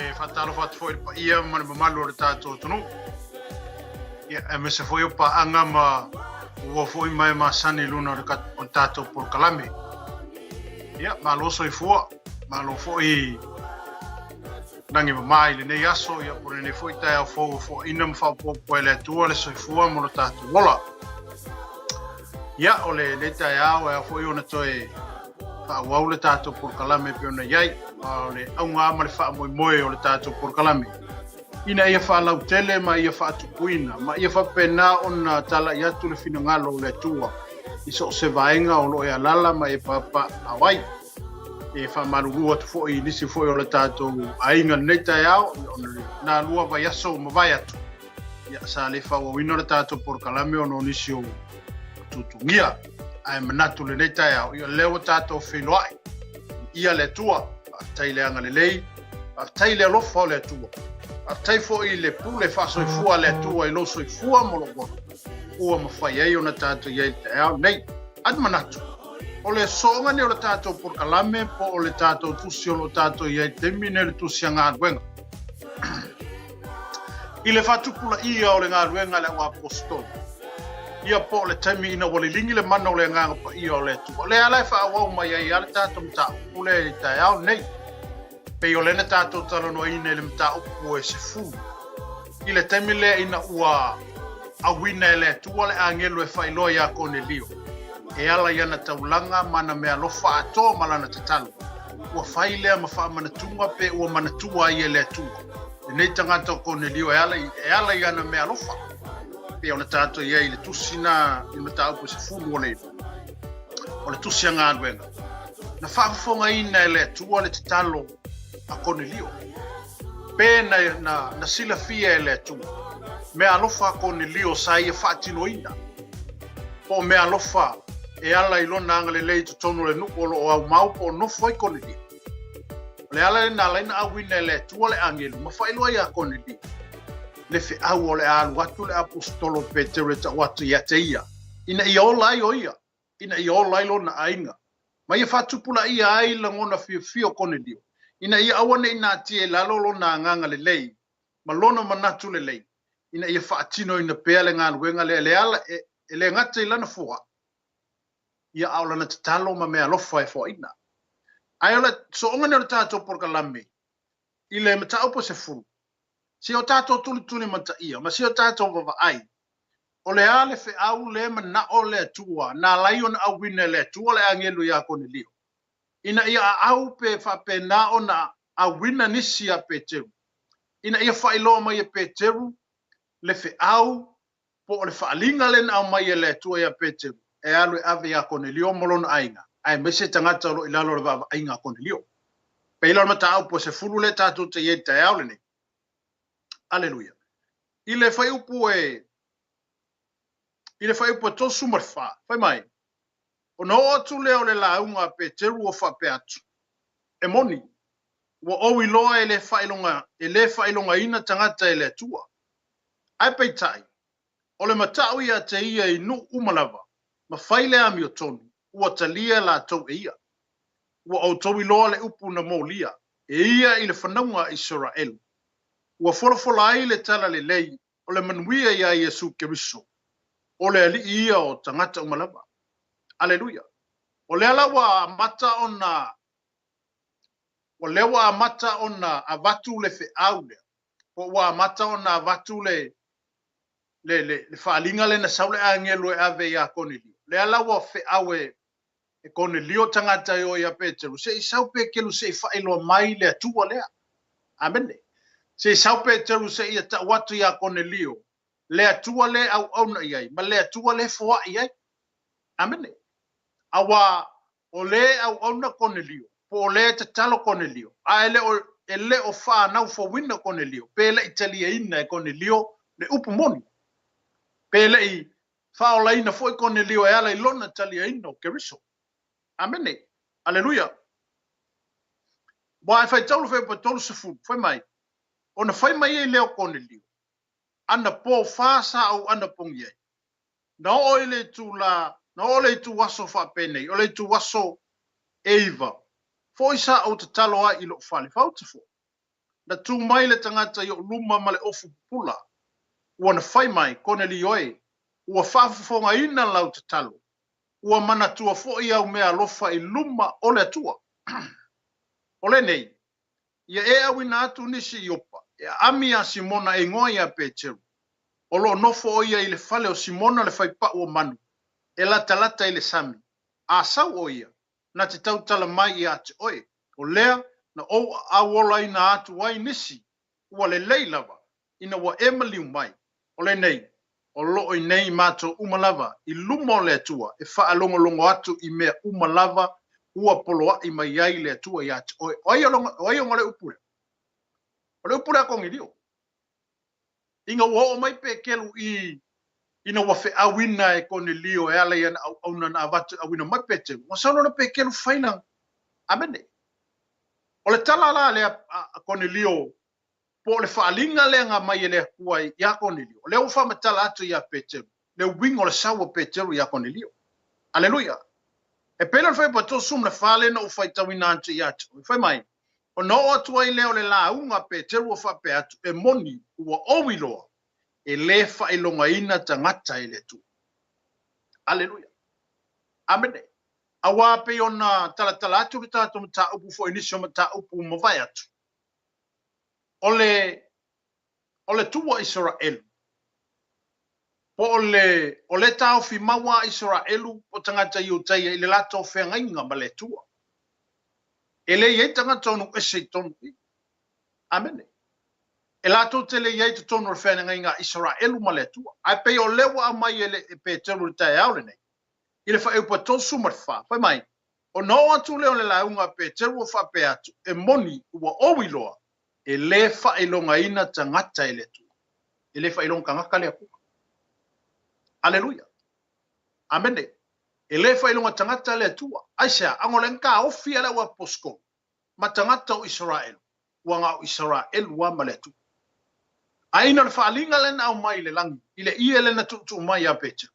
E faatalofa atu foi i le paia ma le mamalu o le tatou atunuu. Ia, aemaise foi o paaga ma ua foi mai masani i luna o le, o le tatou polokalame. Ia, malo soifua, malo foi lagi mama i lenei aso, ia po lenei foi taeao fou ua foaina ma faaopoopo e le Atua le soifua ma lo tatou ola. Ia, o lenei taeao e ao foi ona toe faaauau le tatou polokalame e pei ona i ai, a o le auga ma le faamoemoe o le tatou polokalame, ina ia faalautele ma ia faatupuina, ma ia faapena ona talai atu le finagalo o le Atua i so o se vaega o lo o e alaala ma e papaaao ai. E faamalulu atu foi i nisi foi o le tatou aiga i lenei taeao, ona na lua vaiaso ua mavae atu, ia, sa le faaauauina le tatou polokalame ona o nisi o tutugia. Ae manatu lenei taeao, ia, lea ua tatou feiloai. Ia le Atua, faafetai le agalelei, faafetai le alofa o le Atua. Faafetai foi i le pule faasoifua a le Atua i lou soifua ma lou ola, ua mafai ai ona tatou i ai i le taeao lenei. Ae manatu, o le sooga nei o le tatou polokalame po o le tatou tusi o lo o tatou i ai i le taimi nei o le tusi a galuega. I le faatupulaia o le galuega a le auaposeitolo, ia po o le taimi ina ua liligi le mana o le Agaga Paia o le Atua, o lea la e faaauau mai ai lava le tatou mataupu lea i le taeao lenei. Pei o lea na tatou talanoaina i le mataupu e 10, i le taimi lea ina ua auina e le Atua le agelo e faailoa iā Konelio, e ala i ana taulaga ma ana meaalofa atoa ma lana tatalo, ua fai lea ma faamanatuga pe ua manatua ai e le Atua lenei tagata o Konelio e ala i, e ala i ana meaalofa. Pei ona tatou i ai i le tusi na i le mataupu e 10 o le, o le tusi a galuega. Na faafofogaina e le Atua le tatalo a Konelio. Pe na, na, na silafia e le Atua meaalofa a Konelio sa ia faatinoina, po o meaalofa e ala i lona agalelei i totonu o le nuu o lo o aumau po o nofo ai Konelio. O le ala lena ala ai na auina e le Atua le agelu ma faailoa iā Konelio le feau o le a alu atu le aposetolo Petero e tau atu ia te ia, ina ia ola ai o ia, ina ia ola ai lona aiga, ma ia faatupulaia ai lagona fiafia o Konelio, ina ia aua ne i natia i lalo lona agaga lelei ma lona manatu lelei, ina ia faatinoina pea le galuega lea e ala, e le gata i lana foaa, ia a o lana tatalo ma meaalofa e foaina. Ae o le sooga nei o le tatou polokalame i le mataupu e 10, se o tatou tulituli mataia ma si o tatou vavaai, o le a le feau le manao le Atua na ala ai ona auina e le Atua le agelu iā Konelio, ina ia aau pe faapena ona auina nisi iā Peteru, ina ia faailoa mai e Peteru le feau po o le faaaliga lea na aumai e le Atua iā Peteru e alu e ave iā Konelio ma lona aiga, aemaise tagata o lo o i lalo o le vaavaaiga a Konelio. Pei la o le mataupu e 10 lea tatou te i ai i le taeao lenei. Aleluia. I le fuaiupu e i le fuaiupu e 34, fai mai, Ona oo atu lea o le lauga a Peteru ua faapea atu, E moni, ua ou iloa e le faailoga, e le faailogaina tagata e le Atua. Ae peitai, o le mataʻu ia te ia i nuu uma lava, ma fai le amiotonu, ua talia latou e ia. Ua outou iloa le upu na molia e ia i le fanauga a Isaraelu, ua folafola ai le tala lelei o le manuia iā Iesu Keriso, o le Alii ia o tagata uma lava. Aleluia! O lea la ua amata ona, o lea ua amata ona avatu le feau lea, po ua amata ona avatu le, le, le, le faaaliga lea na sau le agelu e ave iā Konelio. Lea la ua feau e, e Konelio tagata e o iā Peteru, se i sau Peteru se i faailoa mai le Atua lea. Amene. Se i sau Peteru se i tau atu iā Konelio, le Atua lea e auauna i ai, ma le Atua lea e foai i ai. Amene. Auā, o lē e auauna Konelio, po o lē e tatalo Konelio, a e le o, e le o fanau fouina Konelio, pe le i taliaina e Konelio le upu moni, pe le i faaolaina foi Konelio e ala i lona taliaina o Keriso. Amene. Aleluia. Ua e faitau le fuaiupu e 30, fai mai, Ona fai mai ai lea o Konelio, Anapō fa sa ou anapogi ai. Na oo i le itulā, na oo le ituaso faapenei, o le ituaso e iva, foi sa ou tatalo ai i lou fale, fauta foi. Na tu mai le tagata i ou luma ma le ofu pupula, ua na fai mai, Konelio e, ua faafofogaina lau tatalo, ua manatua foi au mea alofa i luma o le Atua. O lenei, ia e auina atu nisi i Iopa, e aami iā Simona e igoa iā Peteru, o lo o nofo ʻo ia i le fale o Simona le faipau o manu, e latalata i le sami, a sau ʻo ia, na te tautala mai iā te ʻoe, o lea na ou aʻauolaina atu ai nisi, ua lelei lava, ina ua e maliu mai, o lenei, o lo o i nei matou uma lava i luma o le Atua e faalogologo atu i mea uma lava ua poloaʻi mai ai le Atua iā te ʻoe. O ai o le upu lea? O le upu lea a Konelio. Ina ua oo mai Peteru i ina ua feauina e Konelio e ala i ana auauna na avatu e auina mai Peteru, ua sau loa Peteru fai lana amene. O le tala la lea a Konelio po o le faaaliga lea na aumai e le Atua iā Konelio, o lea ua faamatala atu iā Peteru le uiga o le sau o Peteru iā Konelio. Aleluia! E pei la o le fuaiupu 34 lea na ou faitauina atu ia te oe, fai mai, Ona oo atu ai lea o le lauga a Peteru ua faapea atu, E moni, ua ou iloa, e lē faailogaina tagata e le Atua. Aleluia! Amene! Auā pei ona talatala atu le tatou mataupu foi i nisi o mataupu ua mavae atu, o le, o le Tua Isaraelu, po o le, o le taofi mau a Isaraelu po o tagata Iutaia i le latou feagaiga ma le Atua. E le i ai tagata o nuu ese i totonu i. Amene. E latou te le i ai i totonu o le feagaiga a Isaraelu ma le Atua. Ae pei o lea ua aumai e le e Peteru i le taeao lenei, i le fuaiupu e 34, fai mai, Ona oo atu lea o le lauga a Peteru ua faapea atu, E moni, ua ou iloa, e lē faailogaina tagata e le Atua. E lē faailoga tagata le Atua. Aleluia. Amene. E lē faailoga tagata le Atua. Aisea? Aga o lea na taofi e le au aposetolo ma tagata o Isaraelu, ua na o Isaraelu lava ma le Atua. Ae ina o le faaaliga lea na aumai i le lagi, i le ie lea na tuutuu mai ia Peteru,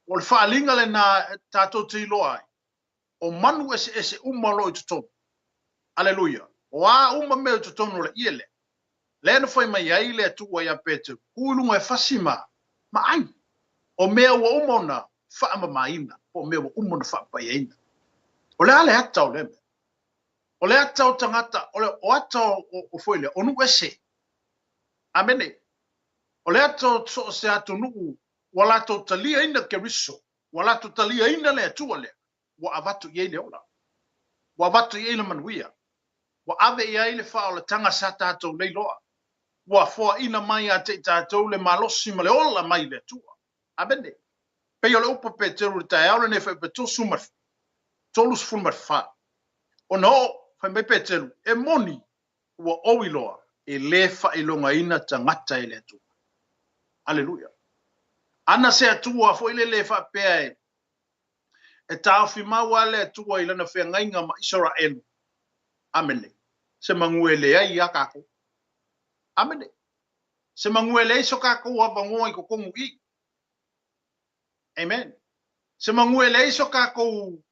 O le faaaliga lena tatou te iloa ai, o manu eseese uma o lo o i totonu. Aleluia! O a uma mea i totonu o le ie lea, lea na fai mai ai le Atua iā Peteru, Kū i luga e fasi ma, ma ʻai. O mea ua uma ona faamamaina, po o mea ua uma ona faapaiaina. O le a le ata o lea mea? O le ata o tagata, o le o ata o, o, o foi lea, o nuu ese. Amene. O le ata o so o se atunuu ua latou taliaina Keriso, ua latou taliaina le Atua lea, ua avatu i ai le ola, ua avatu i ai le manuia, ua ave i ai le faaolataga sa tatou leiloa, ua foaina mai ia te i tatou le malosi ma le ola mai le Atua. Amene. Pei o le upu a Peteru i le taeao lenei fuaiupu 34. Ona oo, fai mai Peteru, e moni, ua ou iloa, e lē faailogaina tagata e le Atua. Aleluia. Ana se Atua foi lele e faapea e, e taofi mau lava le Atua i lana feagaiga ma Isaraelu. Amene. Se magu e leai iā kākou. Amene. Se magu e leai so kākou avanoa i totonu i. Amen. Se magu e leai so kākou,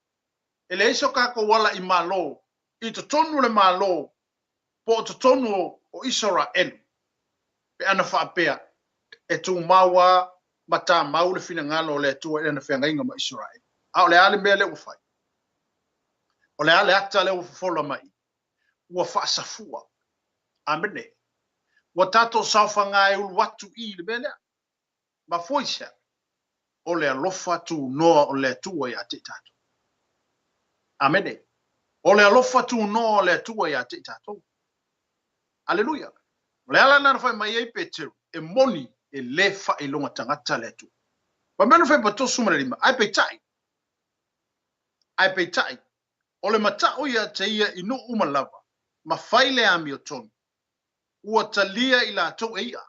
e leai so kākou ala i Malo, i totonu o le Malo, po o totonu o Isaraelu, pe ana faapea, e tumau a ma tamau le finagalo o le Atua i lana feagaiga ma Isaraelu. A o le a le mea lea ua fai? O le a le ata lea ua fofola mai? Ua faasafua. Amene. Ua tatou saofaga e ulu atu i le mea lea. Mafua i se a? O le alofa tunoa o le Atua ia te i tatou. Amene. O le alofa tunoa o le Atua ia te i tatou. Aleluia. O le ala lena na fai mai ai Peteru, e moni, e lē faailoga tagata le Atua. Fai mai lona fuaiupu 35, ae peitai, ae peitai, o le mataʻu ia te ia i nuu uma lava, ma fai le amiotonu, ua talia i latou e ia.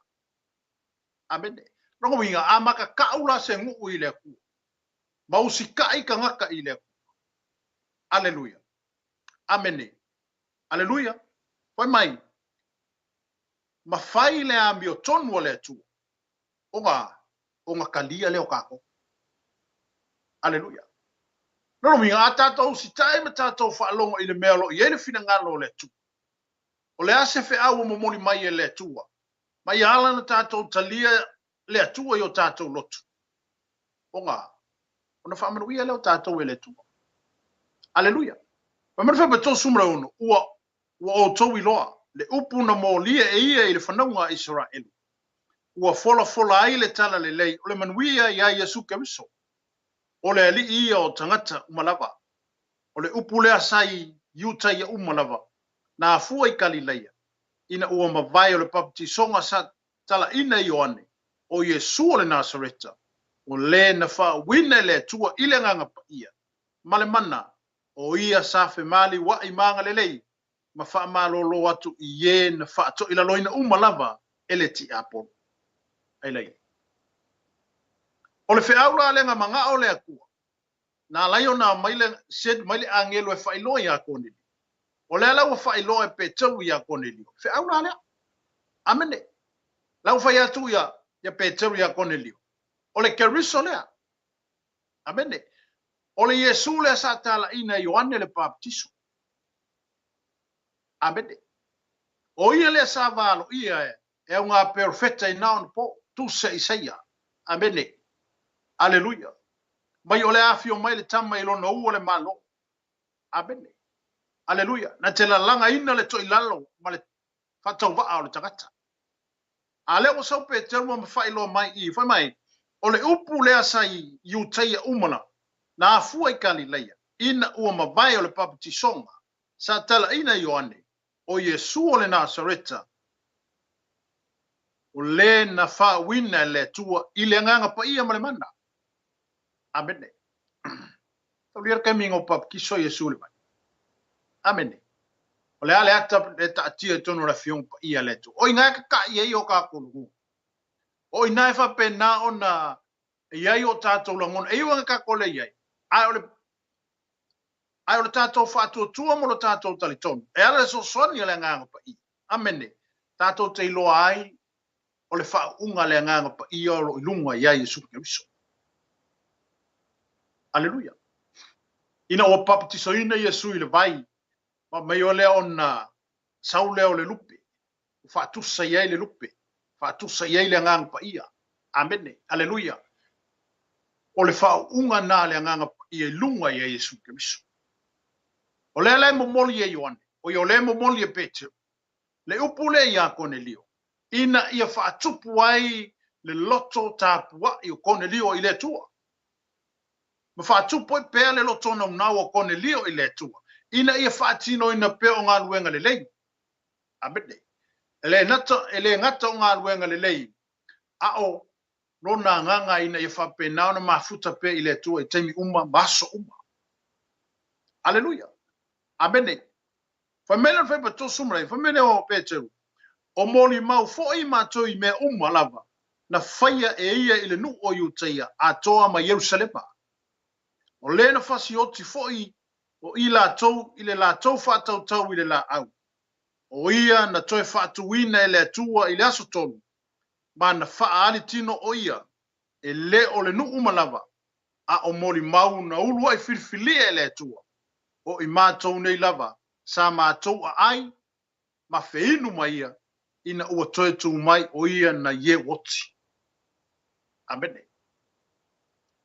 Amene. Lona uiga, a makakaʻu la se nuu i le Atua, ma usitaʻi tagata i le Atua. Aleluia. Amene. Aleluia. Fai mai, ma fai le amiotonu a le Atua, ona, ona talia lea o tatou. Aleluia. Lona uiga, a tatou usitaʻi ma tatou faalogo i le mea o lo o i ai le finagalo o le Atua, O le a se feau ua momoli mai e le Atua? Ma ia ala ona tatou talia le Atua i o tatou loto. Ona, ona faamanuia lea o tatou e le Atua. Aleluia. Fai mai le Fuaiupu 36, ua, ua outou iloa le upu na molia e ia i le fanauga a Isaraelu, ua folafola ai le tala lelei o le manuia iā Iesu Keriso, o le Alii ia o tagata uma lava. O le upu lea sa i Iutaia uma lava, na afua i Kalilaia, ina ua mavae o le papatisoga sa talaina e Ioane, o Iesu o le Nasareta, o le na faauuina e le Atua i le Agaga Paia ma le mana, o ia sa femaliuaʻi ma agalelei ma faamalōlō atu i e na faatoilaloina uma lava e le tiapolo. Ailai. O le feau la lea na manao le Atua, na alai ona aumai le, send mai le agelo e faailoa iā Konelio. O lea la ua faailoa e Peteru iā Konelio, feau la lea. Amene. La ua fai atu ia, ia Peteru iā Konelio, o le Keriso lea. Amene. O le Iesu lea sa talaina e Ioane le Papatiso. Amene. O ia lea sa valoia e, e au ngā perofeta i na ona po, tusa Isaia. Amene. Aleluia. Mai o le afio mai le tama i lona ua le Malo. Amene. Aleluia. Na te lalagaina le toilalo ma le faatauvaa o le tagata. A lea ua sau Peteru ma faailoa mai i, fai mai, o le upu lea sa i Iutaia uma la, na afua i Kalilaia, ina ua mavae o le papatisoga sa talaina e Ioane, o Iesu o le Nasareta, o le na faauuina e le Atua i le Agaga Paia ma le mana. Amene. Taulia le taimi ina ua papatiso Iesu i le vai. Amene. O le a le ata le taatia i totonu o le Afioga Paia a le Atua. O i ina e kakaʻi ai o tatou lagona. O i ina e faapena ona i ai o tatou lagona. E iu ina tatou le i ai, ae o le ae o le tatou faatuatua ma lo tatou talitonu, e ala i le fesoasoani a le Agaga Paia. Amene. Tatou te iloa ai o le faauuga a le Agaga Paia o lo o i luga iā Iesu Keriso. Aleluia. Ina ua papatisoina Iesu i le vai, ma mai o lea ona sau lea o le lupe, ua faatusa i ai le lupe, faatusa i ai le Agaga Paia. Amene. Aleluia. O le faauuga na a le Agaga Paia i luga iā Iesu Keriso. O lea la e momoli e Ioane, o ia o lea e momoli e Peteru, le upu lea iā Konelio, ina ia faatupu ai le loto tapuai o Konelio i le Atua. Ma faatupu ai pea le loto naunau o Konelio i le Atua, ina ia faatinoina pea o galuega lelei. Amene. E le nata, e le gata o galuega lelei, a o lona agaga ina ia faapena ona mafuta pea i le Atua i taimi uma ma aso uma. Aleluia. Amene. Fai mai le Faipa tosu ma fai mai le o Peteru, o molimau foi matou i mea uma lava na faia e ia i le nuu o Iutaia atoa ma Ierusalema. O le na fasioti foi o i latou i le latou faatautau i le laau. O ia na toe faatuina e le Atua i le aso tolu, ma na faaali tino o ia, e le o le nuu uma lava, a o molimau na uluai filifilia e le Atua, o i matou nei lava sa matou aai ma feinu ma ia ina ua toe tu mai o ia na ieu oti. Amene.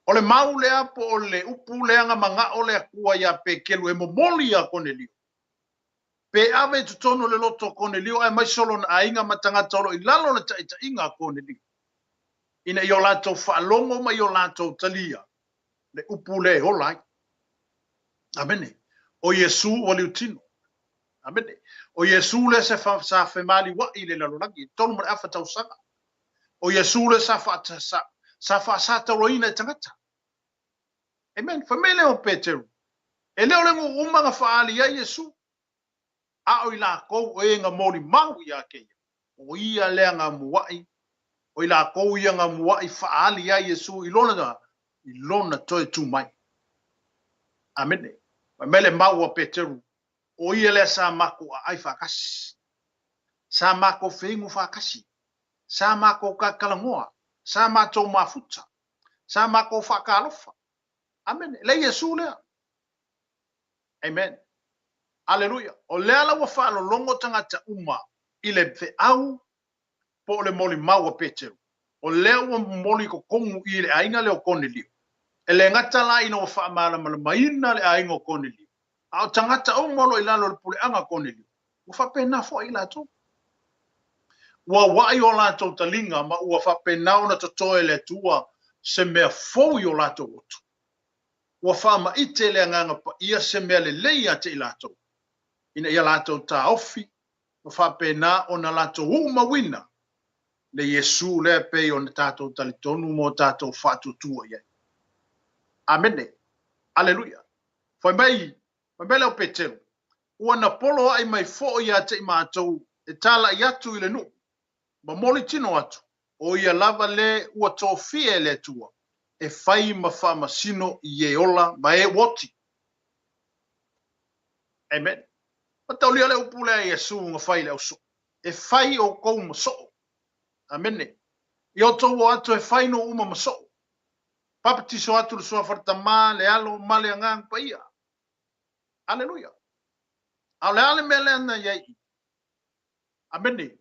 O le mau lea po o le upu lea na manao le Atua iā Peteru e momoli iā Konelio, pe ave i totonu o le loto o Konelio aemaise o lona aiga ma tagata o lo o i lalo o le taitaiga a Konelio, ina ia o latou faalogo ma ia o latou talia le upu lea e ola ai. Amene. O Iesu ua liutino. Amene. O Iesu lea sa, sa femaliuaʻi i le lalolagi, i 3 ma le afa tausaga. O Iesu lea sa, fa, sa, sa faasatauraina e tagata. Amen. Fai mai lea o Peteru, e le o le nuu uma na faaali ai Iesu, a o i lakou o e na molimau ia te ia. O ia lea na muaʻi, o i lakou ia na muaʻi faaali ai Iesu i lona, i lona toe tu mai. Amene. Fai mai le mau a Peteru, o ia lea sa makou aai faatasi, sa makou feinu faatasi, sa makou talatalanoa, sa matou mafuta, sa makou faatalofa. Amene. Le Iesu lea. Amen. Aleluia! O lea la ua faalologo tagata uma i le feau po o le molimau a Peteru. O lea ua momoli i totonu i le aiga lea o Konelio. E le gata la ina ua faamalamalamaina le aiga o Konelio, a o tagata uma o lo o i lalo o le puleaga a Konelio, ua faapena foi i latou. Ua ua'i o latou taliga ma ua faapena ona totoe e le Atua se mea fou i o latou loto. Ua faamaite e le Agaga Paia se mea lelei ia te i latou, ina ia latou taofi ma faapena ona latou uumauina le Iesu lea e pei ona tatou talitonu ma o tatou faatuatua i ai. Amene. Aleluia. Fai mai, fai mai lea o Peteru, Ua na poloaʻi mai foʻi ia te i matou e talaʻi atu i le nuʻu, ma moli tino atu, ʻo ia lava le ua tofia e le Atua e fai ma faamasino i e ola ma e ua oti. Amen. Mataulia le upu lea a Iesu na fai i le ausoo, E fai oukou ma soo. Amene. Ia outou o atu e fai nuu uma ma soo. Papatiso atu le Suafa le Tama, le Alo, ma le Agaga Paia. Aleluia. A o le a le mea lea na i ai i? Amene.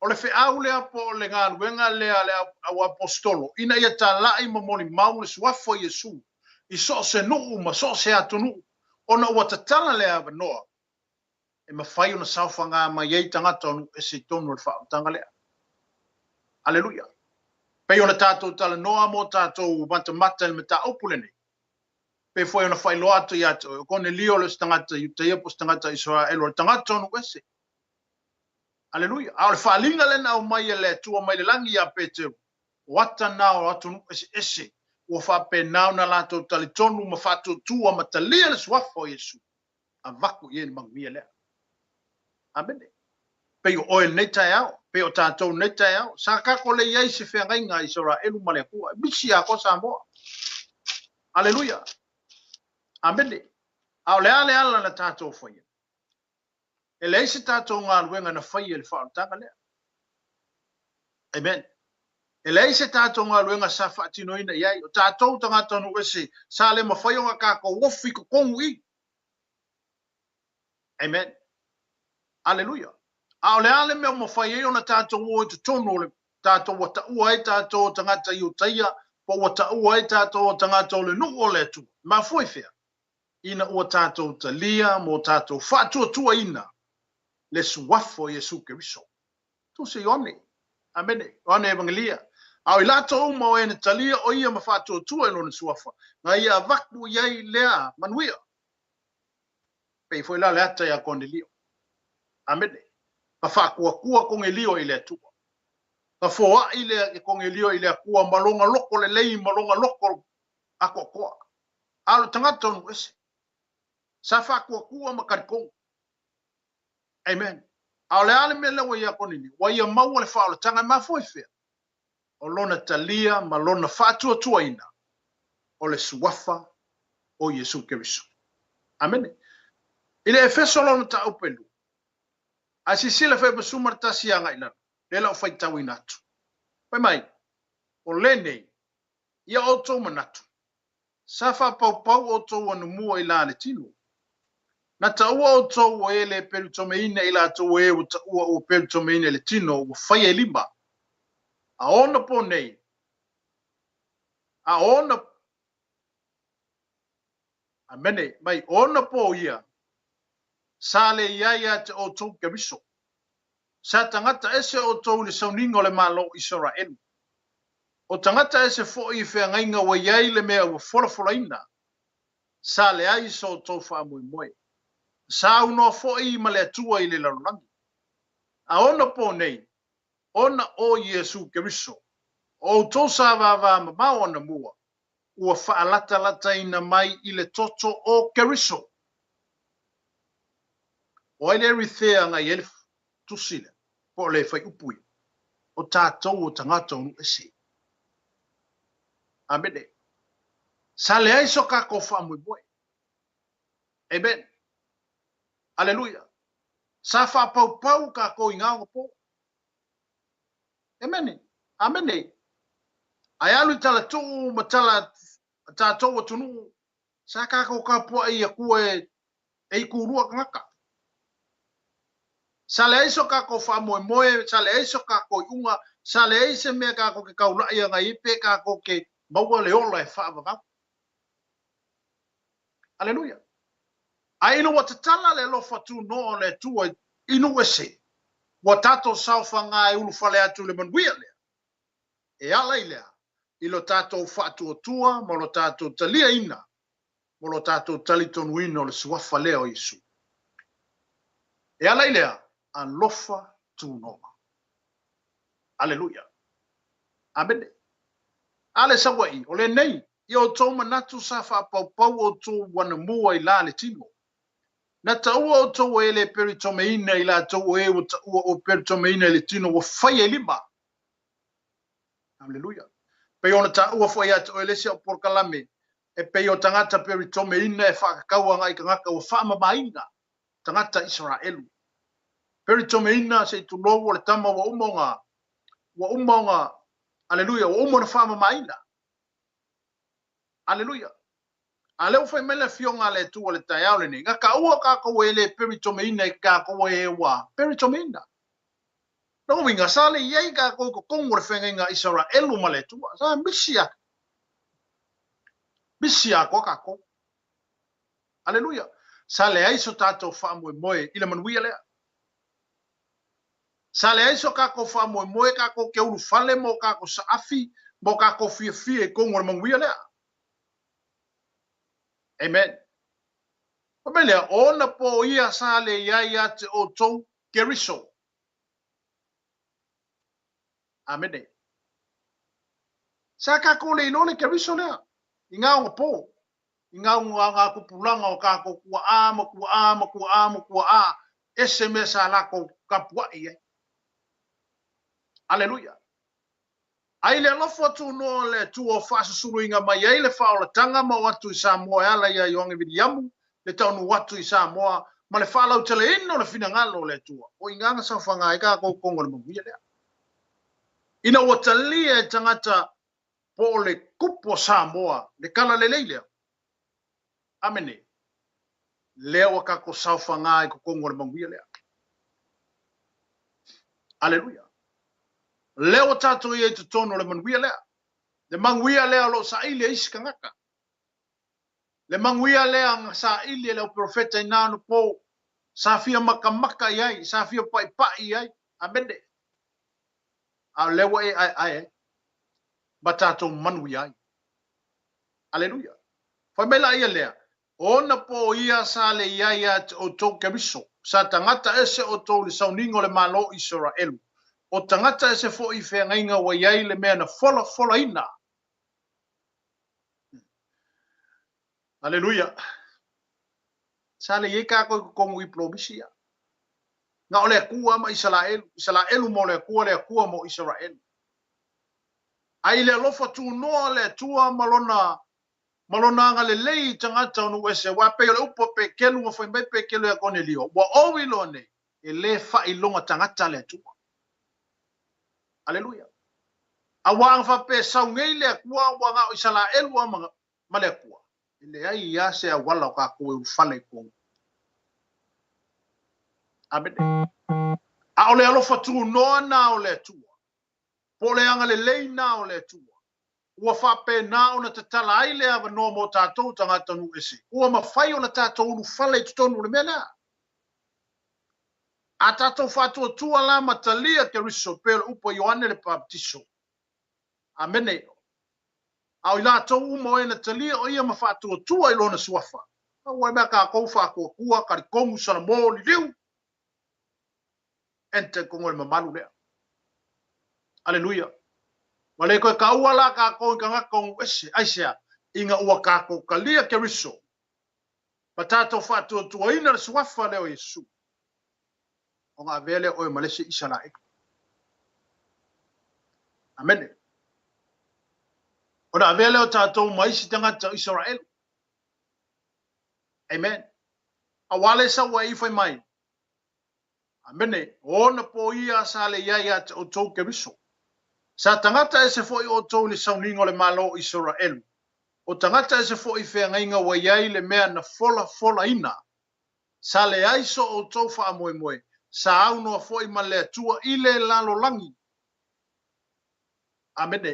O le feau lea po o le galuega lea a le auaposetolo ina ia talaʻi ma molimau le Suafa o Iesu i so o se nuu ma so o se atunuu, ona ua tatala le avanoa e mafai ona saofaga mai ai tagata o nuu ese i totonu o le faaolataga lea. Aleluia! Pei ona tatou talanoa mo tatou matamata i le mataupu lenei, pei foi ona faailoa atu ia te oe, o Konelio le o se tagata Iutaia po o se tagata Isaraelu, o le tagata o nuu ese. Aleluia! A o le faaaliga lea na aumai e le Atua mai le lagi ia Peteru, o ata na o atunuu eseese ua faapena ona latou talitonu ma faatuatua ma talia le suafa o Iesu, avatu i ai le manuia lea. Amene. Pei o oe i lenei taeao, pei o tatou i lenei taeao, sa tatou le i ai i se feagaiga a Isaraelu ma le Atua, e misi atoa Samoa. Aleluia. Amene. A o le a le ala na tatou faia? E leai se tatou galuega na faia i le faaolataga lea. Amen. E leai se tatou galuega sa faatinoina i ai. O tatou tagata nuu ese sa le mafai ona tatou ofi i totonu i. Amen. Aleluia. A o le a le mea ua mafai ai ona tatou o i totonu o le tatou ua taua ai tatou o tagata Iutaia, po ua taua ai tatou o tagata o le nuu o le Atua? Mafua i fea? Ina ua tatou talia mo tatou faatuatuaina le Suafa o Iesu Keriso. Tusi Ioane. Amene. Ioane Evangelia. A o i latou uma o e na talia o ia ma faatuatua i lona Suafa, na ia avatu i ai lea manuia. Pei foi la le ata ia Konelio. Amene. Na faatuatua Konelio i le Atua. Na foai le Konelio i le Atua ma lona loko lelei ma lona loko atoatoa. A o le tagata o nuu ese, sa faatuatua ma talitonu. Amen. A o le a le mea lea ua ia Konelio? Ua ia maua le faaolataga e mafua i fea? O lona talia ma lona faatuatuaina o le Suafa o Iesu Keriso. Amene. I le Efeso lona mataupu e lua, ae silasila 91 agai i lalo, lea la o faitauina atu. Fai mai, o lenei, ia outou manatu, sa faapaupau outou anumua i la le tino. Na taua outou o e le pelutomeina i latou o e ua taua ua pelutomeina i le tino ua faia i lima. A ona po nei, a ona Amene, mai ona po ia, sa le i ai ia te outou Keriso. Sa tagata ese outou i le sauniga o le Malo o Isaraelu. O tagata ese foi i feagaiga ua i ai le mea ua folafolaina, sa leai so outou faamoemoe. Sa aunoa foi ma le Atua i le lalolagi. A ona po nei, ona o Iesu Keriso, o outou sa vāvā mamao anamua, ua faalatalataina mai i le toto o Keriso. O ai le Erithea na i ai le tusi lea, po o le fuaiupu ia? O tatou o tagata o nuu ese. Amene. Sa leai so tatou faamoemoe. Amen. Aleluia. Sa faapaupau tatou i gaoga po. Amene. Amene. Ae alu i talatuu ma tala a tatou atunuu, sa tatou tapuai i Atua e, e ikulua tagata. Sa leai so kākou faamoemoe, sa leai so kākou iuga, sa leai se mea kākou ke kaulaʻi agai ai pe kākou ke maua le ola e faavavau. Aleluia. A ina ua tatala le alofa tunoa o le Atua i nuu ese, ua tatou saofaga e ulufale atu i le manuia lea, e ala i lea i lo tatou faatuatua ma lo tatou taliaina mo lo tatou talitonuina o le suafa lea o Iesu. E ala i lea, alofa tunoa. Aleluia. Amene. A le sauaʻi, o lenei, i outou manatu sa faapaupau outou anamua i la le tino. Na taua outou e le peritomeina i latou o e ua taua ua peritomeina i le tino ua faia i lima. Aleluia. Pei ona taua foi ia te oe le isi au polokalame, e pei o tagata peritomeina e faakakau agai i tagata ua faamamaina, tagata Isaraelu. Peritomeina se i tulou o le tama ua uma ona, ua uma ona, aleluia, ua uma ona faamamaina. Aleluia. A lea ua fai mai le Afioga a le Atua i le taeao lenei, na taua tatou e le peritomeina i tatou e ua peritomeina. Lona uiga, sa le i ai tatou i totonu o le feagaiga a Isaraelu ma le Atua. Sa misi a, misi atoa tatou. Aleluia. Sa leai so tatou faamoemoe i le manuia lea. Sa leai so tatou faamoemoe tatou te ulufale ma o tatou saafi ma o tatou fiafia i totonu o le manuia lea. Amen. Fai mai lea, o ona po ia sa le i ai ia te outou Keriso. Amene. Sa tatou le iloa le Keriso lea i ngā ona po, i ngā ngā tupulaga o tatou tua'a ma tua'a ma tua'a ma tua'a, ese mea sa latou tapua'i ai. Aleluia. A i le alofa tunoa o le Atua o faasusuluina mai ai le faaolataga ma o atu i Samoa e ala ia Ioane Viliamu le taunuu atu i Samoa ma le faalauteleina o le finagalo o le Atua, o i ina na saofaga ai tatou tonu o le manuia lea. Ina ua talia e tagata po o le kupu o Samoa le tala lelei lea, Amene, lea ua tatou saofaga i totonu o le manuia lea. Aleluia. Lea ua tatou i ai i totonu o le manuia lea. Le manuia lea o lo o saili e isi tagata. Le manuia lea na saili e le au perofeta i na anapo, sa fia makamaka i ai, sa fia paipai i ai. Amene. A o lea ua e aeae ai ma tatou manuia ai. Aleluia. Fai mai la ia lea, O ona po ia sa le i ai ia te outou Keriso, sa tagata ese outou i le sauniga o le Malo o Isaraelu, o tagata ese foi i feagaiga ua i ai le mea na folafolaina. Aleluia. Sa le i ai kākou i totonu i promisi ia. Na o le Atua ma Isaraelu, Isaraelu mo le Atua, le Atua mo Isaraelu. A i le alofa tunoa o le Atua ma lona ma lona agalelei i tagata o nuu ese, aua e pei o le upu a Pekelu na fai mai Pekelu ia Konelio, ua ou iloa nei, e le faailoga tagata le Atua. Aleluia. Aua ana faapea e sau nei le Atua, ua na o Isalaelu lava ma le Atua, e leai lava se auala o tatou e ulufale i totonu. Amene. A o le alofa tunoa na o le Atua, po o le agalelei na o le Atua, ua faapena ona tatala ai le avanoa mo tatou tagata nuu ese, ua mafai ona tatou ulufale i totonu o le mea lea. A tatou faatuatua la ma talia Keriso pei o le upu a Ioane le Papatiso. Amene. A o i latou uma o e na talia o ia ma faatuatua i lona suafa, aua e mea tatou faatuatua, talitonu, salamo, liliu, enter i totonu o le mamalu lea. Aleluia. Ua le toe taua la tatou i tagata o nuu ese, aisea? Ina ua tatou talia Keriso ma tatou faatuatuaina le suafa lea o Iesu, ona avea lea oe ma le isi Isaraelu. Amene. Ona avea lea o tatou ma isi tagata o Isaraelu. Amen. Aua le sau ai fai mai, Amene. O ona po ia sa le i ai ia te outou Keriso. Sa tagata ese foi outou i le sauniga o le Malo o Isaraelu. O tagata ese foi i feagaiga ua i ai le mea na folafolaina. Sa leai so outou faamoemoe. Sa aunoa foi ma le Atua i le lalolagi. Amene.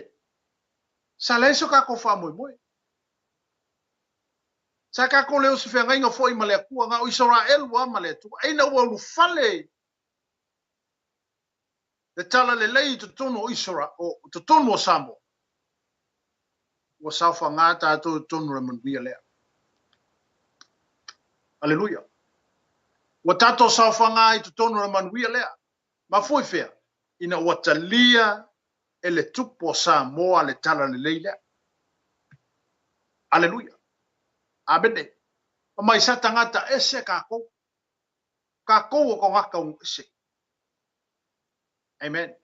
Sa leai so tatou faamoemoe. Sa tatou le o se feagaiga foi ma le Atua, na o Isaraelu lava ma le Atua. Ina ua ulufale le talalelei i totonu o Isara, o totonu o Samoa, ua saofaga tatou i totonu o le manuia lea. Aleluia. Ua tatou saofaga i totonu o le manuia lea. Mafua i fea? Ina ua talia e le Tupu o Samoa le talalelei lea. Aleluia. Amene. Fai mai sa tagata ese kakou. Kakou o tagata ese. Amen.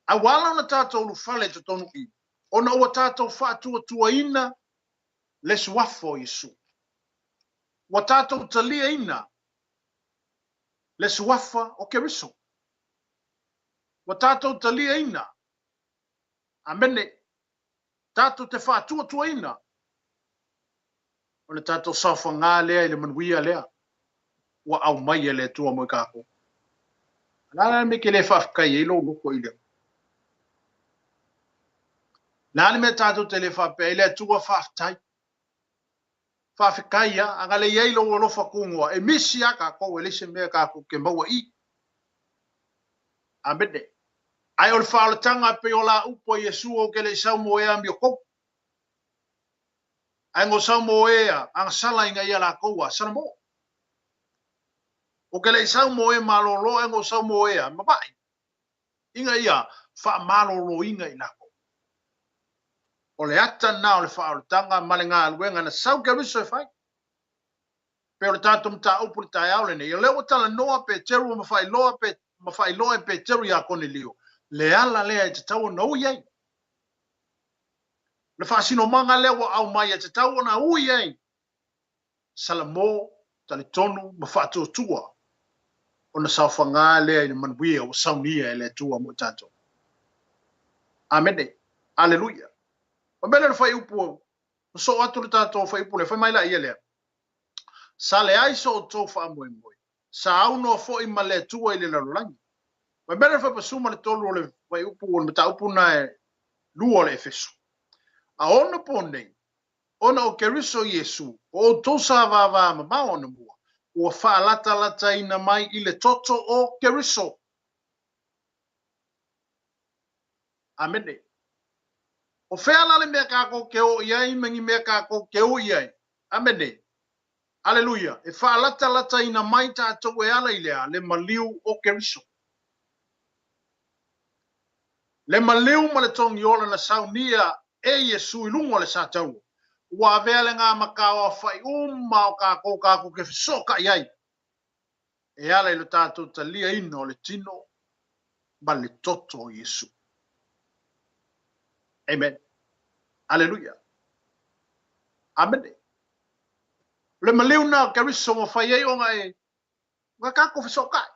A ua ala ona tatou ulufale i totonu i, ona ua tatou faatuatuaina le suafa o Iesu. Ua tatou taliaina le suafa o Keriso. Ua tatou taliaina, amene, tatou te faatuatuaina o le tatou saofagā lea i le manuia lea ua aumai e le Atua mo i kākou. O le a la le mea e te le faafetai ai lou loto i le Atua? O le a le mea tatou te le faapea ai, le Atua faafetai. Faafetai lava, a na le i ai lou alofa tunoa, e misi lava tatou, e leai se mea tatou te maua i i. Amene. Ae o le faaolataga e pei o la upu a Iesu, Ou te le i sau mo e amiotou, ae na ou sau mo e agasala ina ia latou a salamo. Ou te le i sau mo e malolo, ae na ou sau mo e mavae, ina ia faamaloloina i latou. O le ata lena o le faaolataga ma le galuega na sau Keriso e fai. Pei o le tatou mataupu i le taeao lenei, o lea ua talanoa Peteru ma faailoa pe ma faailoa e Peteru iā Konelio le ala lea e tatau ona ui ai. Le faasinomaga lea ua aumai e tatau ona ui ai Salamo, talitonu ma faatuatua ona saofaga lea i le manuia ua saunia e le Atua mo i tatou. Amene. Aleluia. O mea lea o le fuaiupu, sosoo atu le tatou fuaiupu lea, fai mai laia lea, Sa leai so outou faamoemoe, sa aunoa foi ma le Atua i le lalolagi. Fai mai lea o le fuaiupu 13 o le fuaiupu o le mataupu lena e lua o le Efeso. A onapo nei, ona o Keriso Iesu, o outou sa vāvāmamao anamua, ua faalatalataina mai i le toto o Keriso. Amene. O fea la le mea kākou ke o i ai ma ni mea kākou ke ui i ai? Amene. Aleluia. E faalatalataina mai tātou e ala i le a? Le maliu o Keriso. Le maliu ma le togiola na saunia e Iesu i luga o le sataua, ua avea le ngā makaoafaʻi uma o kākou kākou ke fesootaʻi ai e ala i lo tātou taliaina o le tino ma le toto o Iesu. Amen. Aleluia. Amene. O le maliu na o Keriso ua fai ai ona e ona kākou fesootaʻi.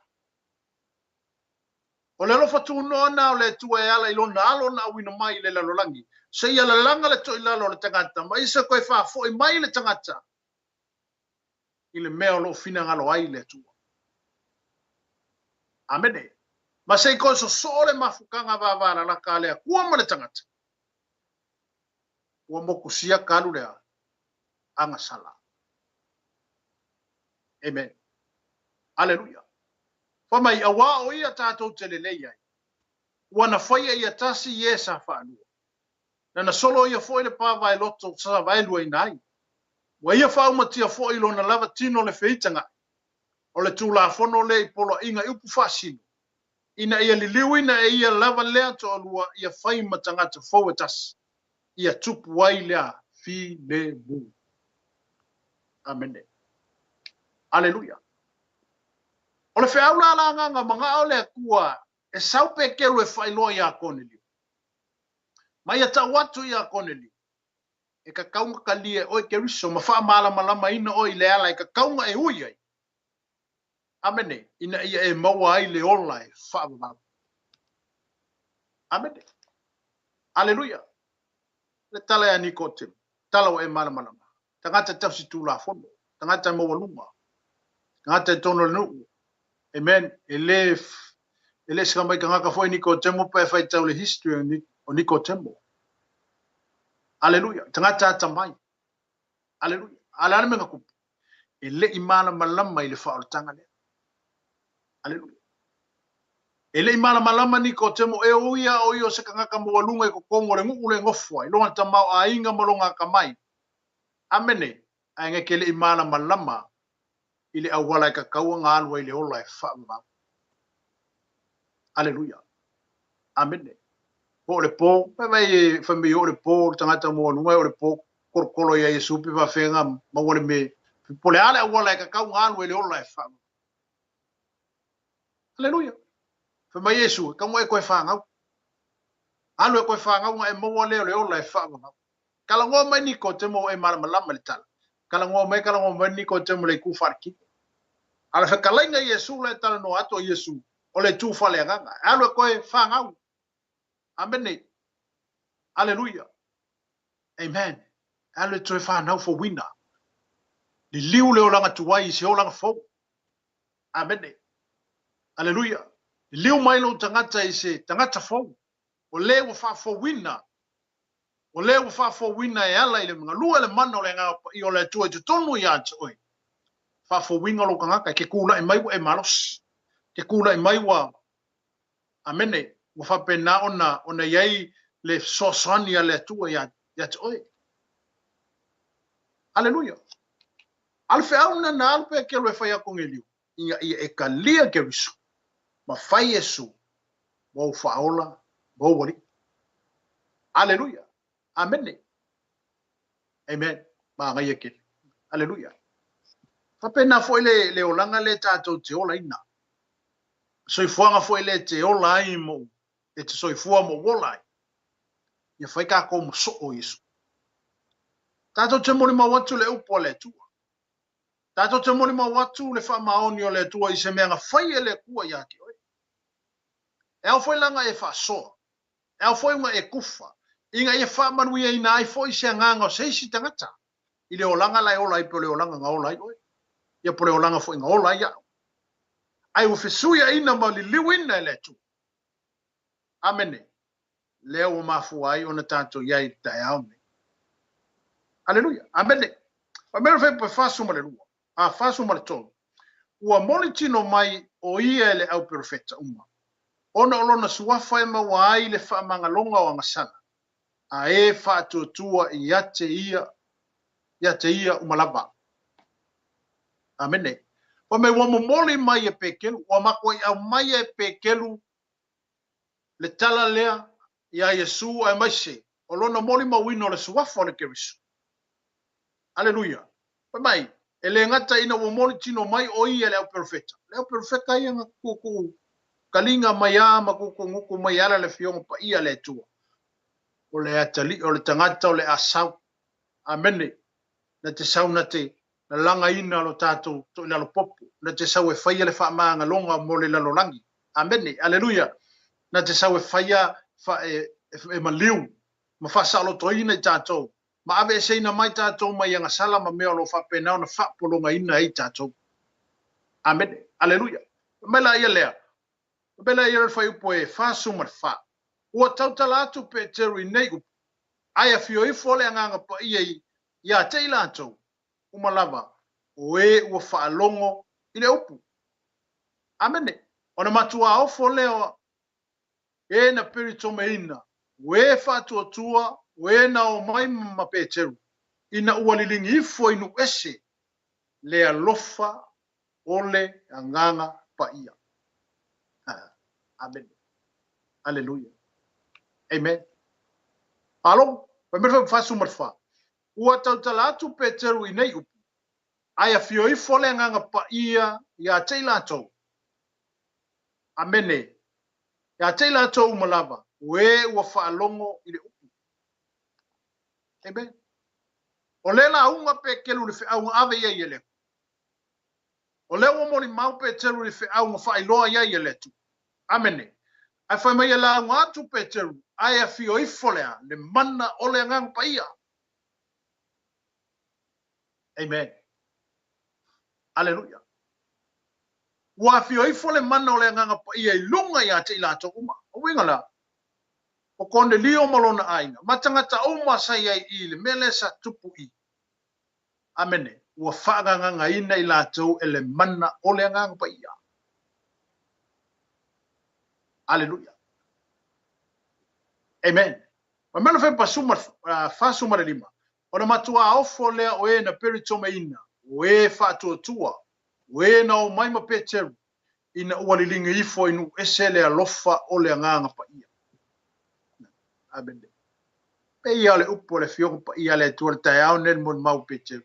O le alofa tunoa na o le Atua e ala i Lona Alo na auina mai i le lalolagi, seia lalaga le toilalo o le tagata, ma ia toe faafoi mai le tagata i le mea o lo o finagalo ai le Atua. Amene. Ma se i toe sosoo le mafutaga vavalalata a le Atua ma le tagata, ua motusia talu le agasala. Amen. Aleluia. Fai mai, auā o ia tātou te lelei ai, ua na faia ia tasi i e sa faalua. Na na solo ia foi le pāvae loto sa vaeluaina ai. Ua ia faaumatia foi lona lava tino le feitagaʻi o le Tulafono le i poloaiga i upu faasino, ina ia liliuina e ia lava lea toalua ia fai ma tagata fou e tasi, ia tupu ai lea filemu. Amene. Aleluia. O le feau la la agaga manao le Atua e sau Peteru e faailoa iā Konelio. Ma ia tau atu iā Konelio, e tatau ona talia e oe Keriso ma faamalamalamaina oe i le ala e tatau ona e ui ai. Amene, ina ia e maua ai le ola e faavavau. Amene. Aleluia. Le tala ia Nikotemo, tala ua e malamalama. Tagata tausi tulafono, tagata maualuga, tagata i totonu o le nuu. Amen. E le e le se mai tagata foi Nikotemo pe faitau le history o Nikotemo. Aleluia. Tagata atamai. Aleluia. A o le a le mea na tupu? E le i malamalama i le faaolataga lea. Aleluia. E le i malamalama Nikotemo e ui lava o ia o se tagata maualuga i totonu o le nuu le nofo ai, lona tamaoaiga ma lona atamai. Amene. Ae na te le i malamalama i le auala e tatau ona alu ai i le ola e faavavau. Aleluia. Amene. Po o le po, vaai fai mai o le po, le tagata maualuga e o le po, tolotolo ia Iesu pe faafefea ona maua le mea, po o le a le auala e tatau ona alu ai i le ola e faavavau. Aleluia. Fai mai Iesu, e tatau ona e toe fanau. Alu e toe fanau ona e maua lea o le ola e faavavau. Talanoa mai Nikotemo ua e malamalama i le tala. Talanoa mai, talanoa mai Nikotemo i le itu faaletino. A o le fetalaiga i Iesu la e talanoa atu a Iesu, o le itu faaleagaga. E alu e toe fanau. Amene. Aleluia. Amen. E alu e toe fanau fouina. Liliu le olaga tuai i se olaga fou. Amene. Aleluia. Liliu mai lou tagata i se tagata fou. O le ua faafouina O lea ua faafouina e ala i le galue le mana o le Agaga Paia o le Atua i totonu ia te oe. Faafouina lou tagata, e te tulai mai ua e malosi. E te tulai mai ua, amene, ua faapena ona, ona i ai le fesoasoani a le Atua ia, ia te oe. Aleluia. A o le feau lena na alu Petelo e fai atu Konelio, ina ia e talia Keriso, ma fai Iesu ma ou faaola ma ou alii. Aleluia. Amene. Amen. Manaia tele. Aleluia. Faapena foi le, le olaga le tatou te olaina. Soifuaga foi le te ola ai mo, e te soifua mo ola ai. Ia fai tatou ma soo Iesu. Tatou te molimau atu le upu a le Atua. Tatou te molimau atu le faamaoni o le Atua i se mea na fai e le Atua ia te oe. E ao foi la ona e faasoa, e ao foi ona e kufa, ina ia faamanuiaina ai foi se agaga o se isi tagata i le olaga la e ola ai pei o le olaga na ola ai oe, ia po o le olaga foi na ola ai au. Ae ua fesuiaina ma liliuina e le Atua. Amene. Lea ua mafua ai ona tatou i ai i le taeao lenei. Aleluia. Amene. Fai mai le Faipupe 42, a 43, Ua moli tino mai o ia e le au perofeta uma, ona o lona suafa e maua ai le faamagaloga o agasala, a e faatuatua ia te ia, ia te ia uma lava. Amene. Fai mai ua momoli mai e Petelu, ua matuai aumaia e Petelu le tala lea iā Iesu aemaise o lona molimauina o le suafa o le Keriso. Aleluia! Fai mai, e le gata ina ua moli tino mai o ia le au perofeta, le au perofeta ia na tuutuu kaliga mai a ma tuutuu gutu mai e ala le Afioga Paia a le Atua, o le atalii o le tagata o le a sau. Amene. Na te sau na te lalagaina lo tatou toilalo popo, na te sau e faia le faamagaloga mo le lalolagi. Amene. Aleluia. Na te sau e faia fa, e, e, e maliu ma faasaolotoina i tatou ma aveeseina mai tatou mai agasala ma mea o lo o faapena ona faapologaina ai tatou. Amene. Aleluia. Fai mai la ia lea, fai mai la ia le fuaiupu e 44, Ua tautala atu Peteru i nei upu, ae afio ifo le Agaga Paia i, ia te i latou, uma lava, o e ua faalogo i le upu. Amene. Ona matuā ofo lea o e na peritomeina, o e faatuatua, o e na omai ma Peteru, ina ua liligi ifo i nuu ese le alofa o le Agaga Paia. Amene. Aleluia. Amen. Malo, fai mai le 44. Ua tautala atu Peteru i nei upu, ae afio ifo le Agaga Paia ia te i latou. Amene. Ia te i latou uma lava, o e ua faalogo i le upu. Amen. O lea lauga Peteru i le feau na ave i ai e le Atua. O lea ua molimau Peteru i le feau na faailoa i ai e le Atua. Amene. Ae fai mai e lauga atu Peteru, ae afio ifo le a? Le mana o le Agaga Paia. Amen. Aleluia. Ua afio ifo le mana o le Agaga Paia i luga ia te i latou uma. O uiga la, o Konelio ma lona aiga, ma tagata uma sa i ai i le mea lea sa tupu i. Amene. Ua faagagagaina i latou e le mana o le Agaga Paia. Aleluia. Amen. Fai mai le Fepa 45, Ona matuā ofo lea o e na peritomeina, o e faatuatua, o e na omai ma Peteru, ina ua liligi ifo i nuu ese le alofa o le Agaga Paia. Amene. Pei o le upu o le Afioga Paia a le Atua le taeao nei le molimau Peteru,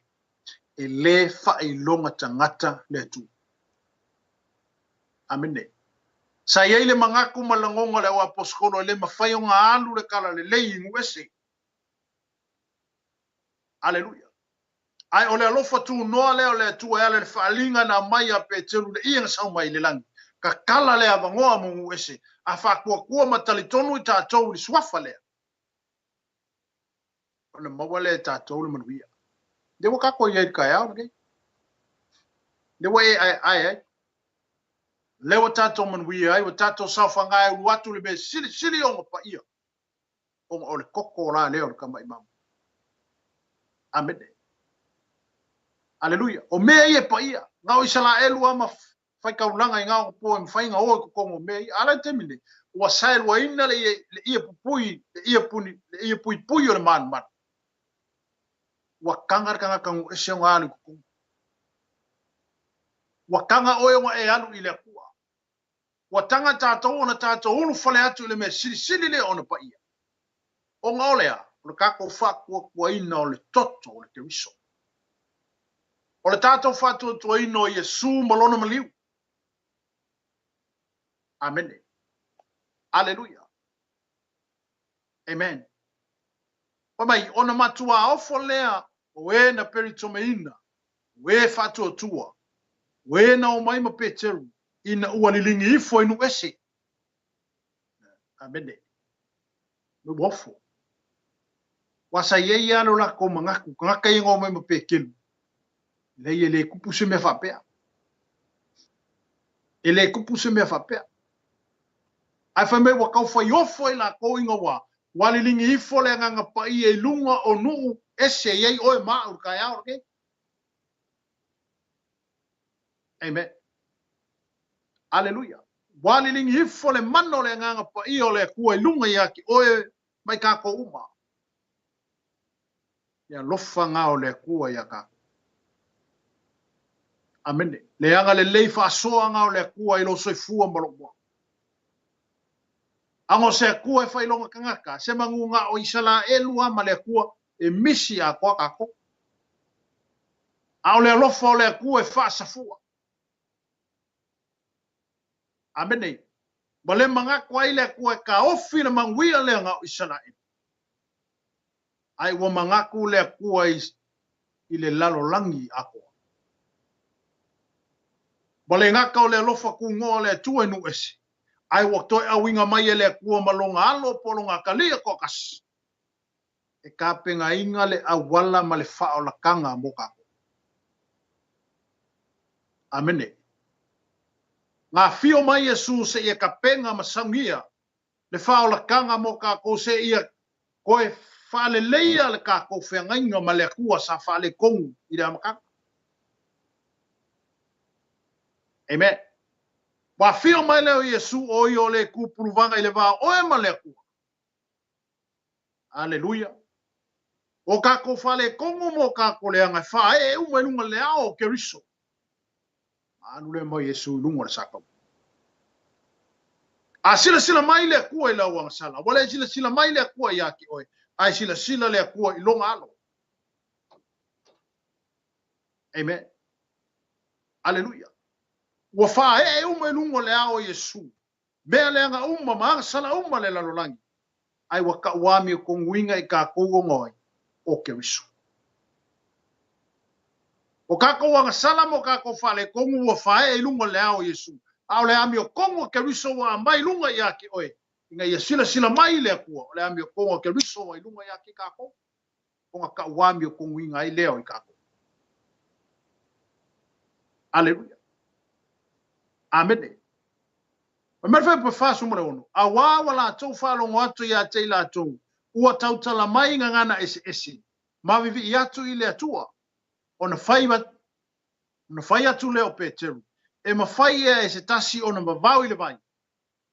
e le faailoga tagata le Atua. Amene. Sa i ai le manatu ma le lagona o le au aposetolo e le mafai ona alu le tala lelei i nuu ese. Aleluia. Ae o le alofa tunoa lea o le Atua e ala i le faaaliga na aumai ia Peteru i le ie na sau mai i le lagi, tatala le avanoa mo nuu ese, a faatuatua ma talitonu i tatou i le suafa lea, ona maua lea e tatou le manuia. Lea ua tatou i ai i le taeao lenei. Lea ua e aeae ai. Lea ua tatou manuia ai, ua tatou saofaga e ulu atu le mea silisili ona paia, ona o le toto la lea o le Tama Imamo. Amene. Aleluia. O mea ia e paia. Na o Isalaelu lava ma faitaulaga i na ona po e mafai ona o i totonu o mea ia. A o le taimi nei, ua saeluaina le ie pupui, le ie puni, le ie puipui o le manumanu. Ua taga le tagata nuu ese ona alu i totonu. Ua taga oe ona e alu i le Atua. Ua taga tatou ona tatou ulufale atu i le mea silisili lea ona paia. Ona o le a? O le tatou faatuatuaina o le toto o le Keriso. O le tatou faatuatuaina o Iesu ma Lona maliu. Amene. Aleluia. Amen. Fai mai, ona matuā ofo lea o e na peritomeina, o e faatuatua, o e na omai ma Peteru, ina ua liligi ifo i nuu ese. Amene. Me ua ofo. Ua sa i ai lava lo latou manatu, tagata ia na omai ma Peteru, leai e le tupu se mea faapea. E le tupu se mea faapea. Ae fai mai ua tau fai ofo ai latou ina ua ua liligi ifo le Agaga Paia i luga o nuu ese e i ai oe ma au i le taeao lenei. Amen. Aleluia. Ua liligi ifo le mana o le Agaga Paia o le Atua i luga ia te oe ma i tatou uma. Le alofa nga o le Atua ia tatou. Amene. Le agalelei faasoa nga o le Atua i lou soifua ma lou moa. Aga o se Atua e failoga tagata, se manu nga o Isalaelu a ma le Atua e misi atoa tatou. A o le alofa o le Atua e faasafua. Amene. Ua le manatu ai le Atua e taofi le manuia lea na o Isalaelu. Ae ua manatu le Atua i, i le lalolagi atoa. Ua le gata o le alofa tunoa o le Atua i nuu ese, ae ua toe auiga mai e le Atua ma lona alo po o lona atalia toatasi e tapenaina le auala ma le faaolataga mo tatou. Amene. Na afio mai Iesu seia tapena ma saunia le faaolataga mo tatou seia toe faaleleia le tatou feagaiga ma le Atua sa faaletonu i le amataga. Amen. Ua afio mai lea o Iesu o ia o le tupuluvaga i le va o oe ma le Atua. Aleluia. O tatou faaletonu ma o tatou leaga e faaee uma i luga le ao o Keriso. Alu lea mai Iesu i luga o le sakaua. A silasila mai le Atua i lau agasala, ua le silasila mai le Atua ia te oe, ae silasila le Atua i lona alo. Amen. Aleluia. Ua faaee uma i luga o le ao o Iesu, mea leaga uma ma agasala uma le lalolagi, ae ua tauamiotonuina i tatou ona o ai? O Keriso. O tatou agasala ma o tatou faaletonu ua faaee i luga o le ao o Iesu, a o le amiotonu a Keriso ua aumai i luga ia te oe, ina ia silasila mai le Atua, o le amiotonu a Keriso ua i luga ia te tatou, ona tauamiotonuina ai lea o i tatou. Aleluia. Amene. Fai mai le fuaiupu e 46, Auā ua latou faalogo atu ia te i latou, ua tautala mai i gagana eseese, ma vivii atu i le Atua. Ona fai, ona fai atu lea o Peteru, E mafai ea e se tasi ona vavao i le vai,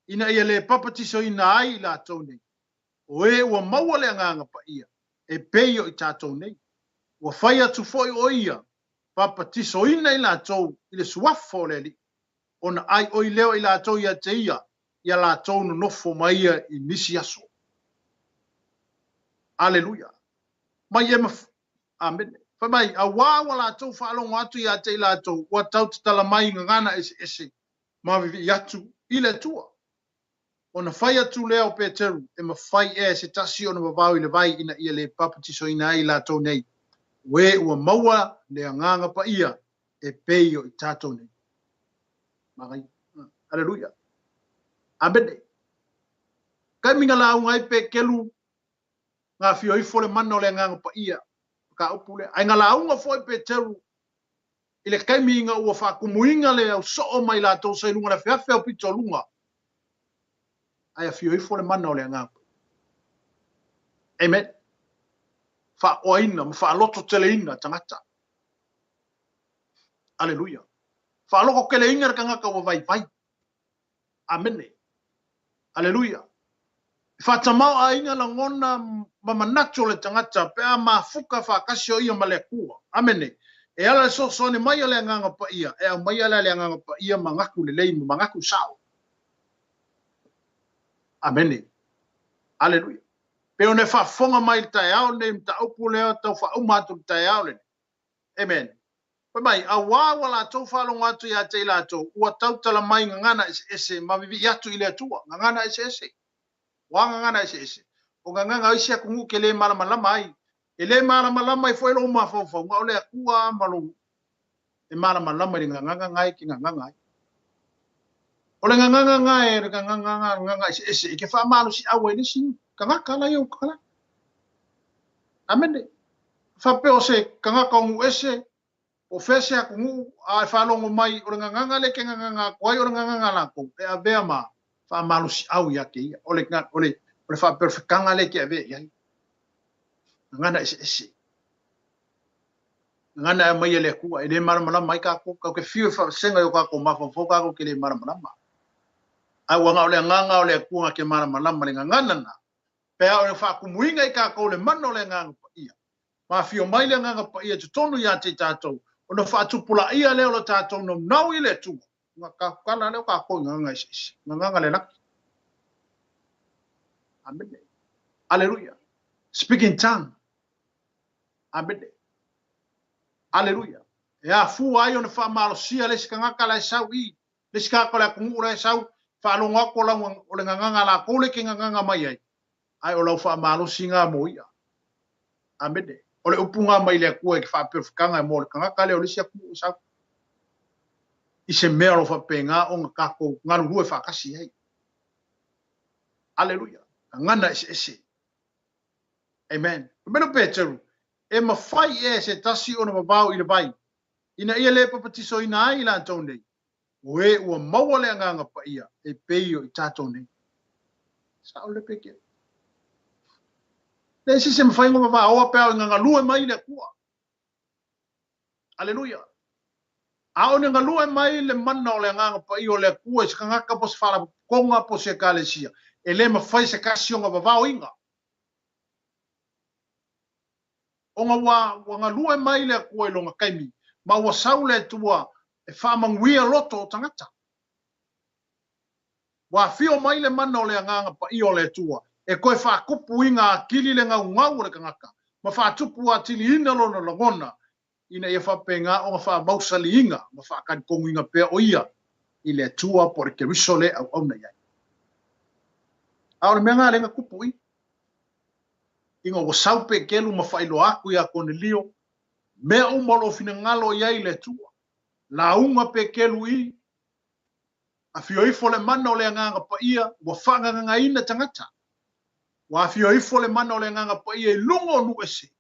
ina ia le papatisoina ai i latou nei, o e ua maua le Agaga Paia, e pei o i tatou nei? Ua fai atu foi o ia, papatisoina i latou i le suafa o le Alii, ona aioi lea o i latou ia te ia, ia latou nonofo ma ia i nisi aso. Aleluia! Mai e maf... Amene. Fai mai, auā ua latou faalogo atu ia te i latou, ua tau tatala mai i gagana eseese ma vivii atu i le Atua. Ona fai atu lea o Peteru, E mafai ea e se tasi ona vavao i le vai ina ia le papatisoina ai i latou nei, o e ua maua le Agaga Paia e pei o i tatou nei? Manaia. Aleluia. Amene. Taimi na lauga ai Peteru, na afio ifo le mana o le Agaga Paia, mataupu lea. Ae na lauga foi Peteru i le taimi ina ua faatumuina le au soo ma i latou sa i luga o le afeafe au pito luga, ae afio ifo le mana o le Agaga Paia. Amen. Faaoaina ma faalototeleina tagata. Aleluia. Faalototeleina le tagata ua vaivai. Amene. Aleluia. E faatamaoaiga lagona ma manatu o le tagata pe a mafuka faatasi o ia ma le Atua. Amene. E ala le soasoani mai a le Agaga Paia, e aumaia lea le Agaga Paia manatu lelei ma manatu sao. Amene. Aleluia. Pei ona e faafofoga mai i le taeao lenei mataupu lea tau faauma atu i le taeao lenei. Amen. Fai mai, auā ua latou faalogo atu ia te i latou, ua tautala mai gagana eseese ma vivii atu i le Atua. Gagana eseese. Ua gagana eseese. O gagana o isi atunuu ke le malamalama ai. E le malamalama ai foi lou mafaufauga o le Atua ma lou e malamalama i le gagana na e ke gagana ai. O le gagana na e le gagana na gagana eseese e ke faamalosiau ai le isi tagata la ia uka la. Amene. Faapea o se tagata o nuu ese, po o fea se atunuu, a e faalogo mai o le gagana lea e te gagana atu ai o le gagana a latou, e avea ma faamalosiau ia te ia. O le, o le, o le faaperefetaga lea e te avea i ai. Gagana eseese. Gagana e aumai e le Atua, e le malamalama ai tatou. Tatou te fiu e faavasega i o tatou mafaufau tatou te le malamalama. Ae ua na o le agaga o le Atua na te malamalama le gagana na. Pe a o le faatumuina i tatou le mana o le Agaga Paia, ma afio mai le Agaga Paia i totonu ia te tatou, ona faatupulaia lea o lo tatou naunau i le Atua, ona tatala lea o tatou i gagana eseese, gagana le lagi. Amene. Aleluia. Speak in tongue. Amene. Aleluia. E afua ai ona faamalosia le isi tagata la e sau i le isi tagata o le atunuu la e sau, faalogo atu o lau, o le gagana a latou lea e te gagana mai ai, ae o lau faamalosi na mo ia. Amene. O le upu na mai le Atua e te faaperefetaga mo le tagata lea o le isi atunuu e sau. I se mea o lo o faapena ona tatou galulue faatasi ai. Aleluia. Gagana eseese. Amen. Fai mai le Peteru, E mafai ea e se tasi ona vavao i le vai, ina ia le papatisoina ai i latou nei, o e ua maua le Agaga Paia e pei o i tatou nei. Sao le Peteru. Leai se isi e mafai ona vavaoa pe a o i gagalue mai le Atua. Aleluia. A o ni galue mai le mana o le Agaga Paia o le Atua i se tagata po o se faalapotopotoga po o se ekalesia, e le mafai se tasi ona vavaoina. Ona ua, ua galue mai le Atua i lona taimi, ma ua sau le Atua e faamanuia loto o tagata. Ua afio mai le mana o le Agaga Paia o le Atua e toe faatupuina atili le naunau o le tagata, ma faatupu atiliina lona lagona, ina ia faapena ona faamausaliina ma faatalitonu pea o ia i le Atua po o le Keriso lea e auauna i ai. A o le mea lena lea na tupu i ina ua sau Petelu ma faailoa atu iā Konelio mea uma o lo o finagalo i ai le Atua. Lauga Petelu i, Afio ifo le mana o le Agaga Paia ua faagagagaina tagata. Ua afio ifo le mana o le Agaga Paia i luga o nuu ese.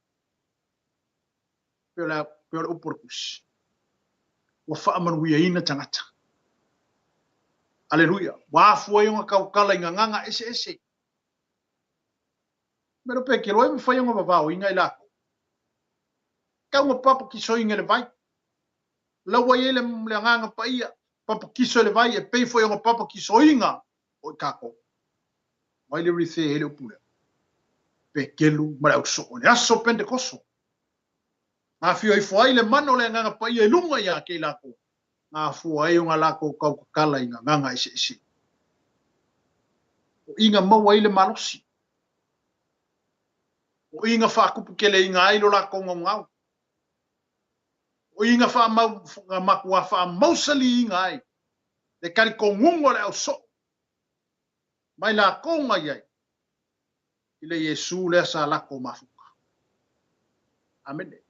Pei o le, pei o le upu o le Tusi. Ua faamanuiaina tagata. Aleluia. Ua afua ai ona tautala i gagaga eseese. Mea pe kelo ai mafai ona vavaoina i lakou. Tau na papatisoina i le vai. La ua i ai le agaga paia, papatiso i le vai e pei foi ona papatisoina o i tatou. Vai le rithe e le upu lea. Pekelu ma le ausoo i le aso Pentekoso. Na afio ifo ai le mana o le Agaga Paia i luga ia te i latou, na afua ai ona latou tautatala i gagaga eseese. O i na maua ai le malosi. O i na faatuputeleina ai lo latou naunau. O i na faamau, na matuā faamausaliina ai le talitonuga o le ausoo mai latou na i ai i le Iesu lea sa latou mafuta. Amene.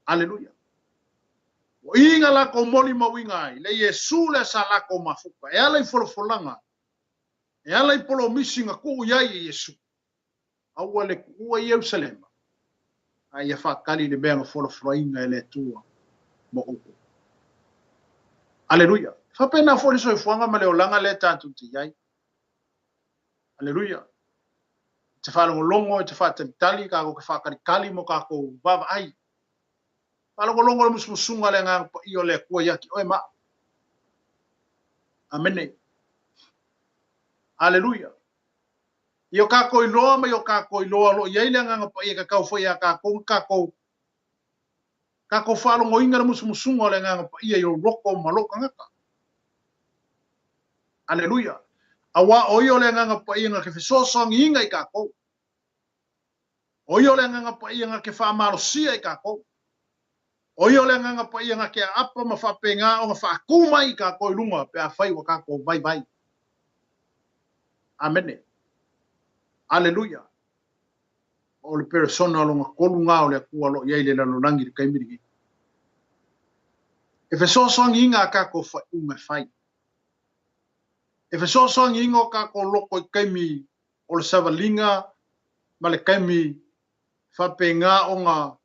Aleluia. Ua i na latou molimauina ai le Iesu lea sa latou mafuta e ala i folafolaga, e ala i polomisi na tuu i ai e Iesu. Aua le tuua i Ierusalema, a ia faatali i le mea na folafolaina e le Atua mo outou. Aleluia. E faapena foi le soifuaga ma le olaga lea tatou te i ai. Aleluia. E te faalogologo, e te faatalitali, tatou te faatalitali mo tatou vaavaai. Faalogologo le musumusuga a le Agaga Paia o le Atua ia te oe ma au. Amene. Aleluia. I o tatou iloa ma i o tatou iloa o lo o i ai le Agaga Paia e tatau foi ia tatou ona tatou tatou faalogoina le musumusuga o le Agaga Paia i lou loto ma lou tagata. Aleluia. Auā o ia o le Agaga Paia na te fesoasoaniina i tatou. O ia o le Agaga Paia na te faamalosia i tatou. O ia o le Agaga Paia na te aapa ma faapena ona faatu mai i tatou i luga pe afai ua tatou vaivai. Amene. Aleluia. O le peresona lona tolu na o le Atua o lo o i ai i le lalolagi i le taimi lenei. E fesoasoaniina a tatou faaiuga e fai. E fesoasoaniina o tatou loto i taimi o le savaliga ma le taimi faapena ona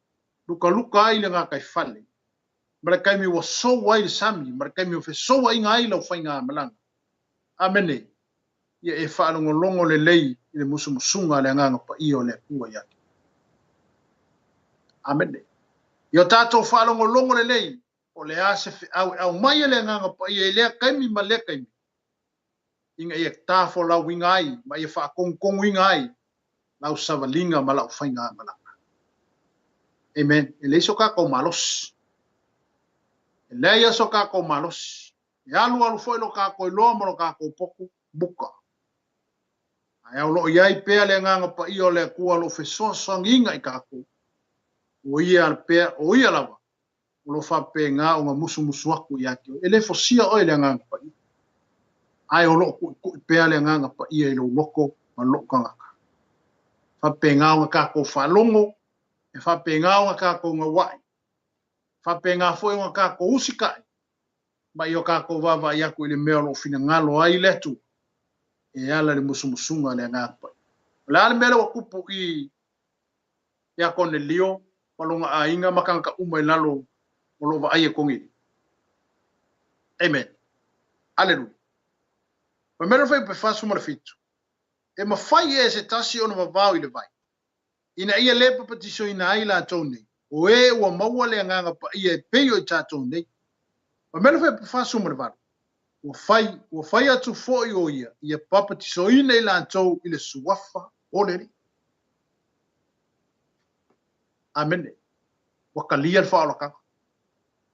lukaluka ai le gataifale, ma le taimi ua sou ai le sami, ma le taimi ua fesouaiga ai lau faigamalaga. Amene. Ia e faalogologo lelei i le musumusuga a le Agaga Paia o le Atua ia te oe. Amene. Ia o tatou faalogologo lelei, po o le a se feau e aumai e le Agaga Paia i lea taimi ma lea taimi, ina ia tafolauina ai ma ia faatonutonuina ai lau savaliga ma lau faigamalaga. Amen. E leai so tatou malosi. E leai so tatou malosi. E alualu foi lo tatou iloa ma lo tatou potu buka. Ae o lo o i ai pea le Agaga Paia o le Atua o lo o fesoasoaniina i tatou, o ia pea, o ia lava o lo o faapena ona musumusu atu ia te oe. E le fosia oe e le Agaga Paia, ae o lo o tuitui pea le Agaga Paia i lou loto ma lou tagata. E faapena ona tatou faalogo, e faapena ona tatou gauai, e faapena foi ona tatou usitai ma i o tatou vaavaai atu i le mea o lo o finagalo ai le Atua e ala i le musumusuga a le Agaga Paia. O le a le mea lea ua tupu i ia Konelio ma lona aiga ma tagata uma i lalo o lo o vaai e Konelio? Amen. Aleluia. Fai mai le Fuaiupu 47, E mafai ea e se tasi ona vavao i le vai, ina ia le papatisoina ai latou nei, o e ua maua le Agaga Paia e pei o i tatou nei? Fai mai le Fuaiupu 48, Ua fai, ua fai atu foi o ia, ia papatisoina i latou i le suafa o le Alii. Amene. Ua talia le faaolataga.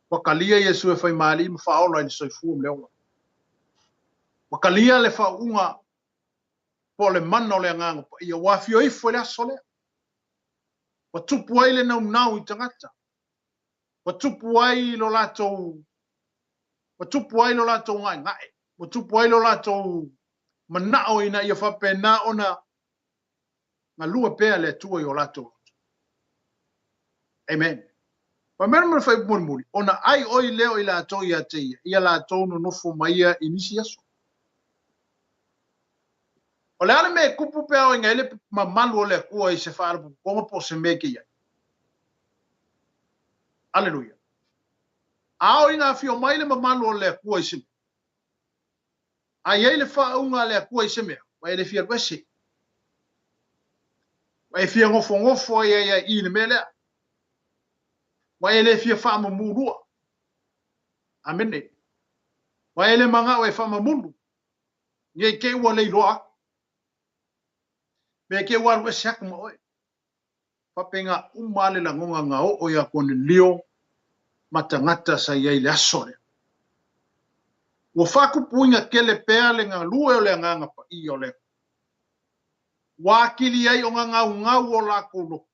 Ua talia Iesu e fai ma Alii ma faaola i le soifua ma le ola. Ua talia le faauuga po o le mana o le Agaga Paia ua afio ifo i le aso lea. Ua tupu ai le naunau i tagata. Ua tupu ai lo latou ua tupu ai lo latou gaegae. Ua tupu ai lo latou manao ina ia faapena ona galue pea le Atua i o latou loto. Amen. Fai mai le fuaiupu mulimuli, ona ai oi lea o i latou ia te ia, ia latou nonofo ma ia i nisi aso. O le a le mea e tupu pe a oiga ai le mamalu o le Atua i se faalapotopotoga po o se mea e te i ai? Aleluia. A oiga afio mai le mamalu o le Atua i se mea. A i ai le faauga a le Atua i se mea, ua e le fia alu ese. Ua e fia nofonofo ai ai ai i le mea lea. Ua e le fia faamamulua. Amene. Ua e le manao e faamamulu. Ne i te i ua le iloa aku. Mea te i ua alu ese aku ma oe. Faapena uma lava le lagona na oo ia Konelio ma tagata sa i ai i le aso lea. Ua faatupuina tele pea le galue o le Agaga Paia o le Atua. Ua atili ai ona gaugau o latou loto,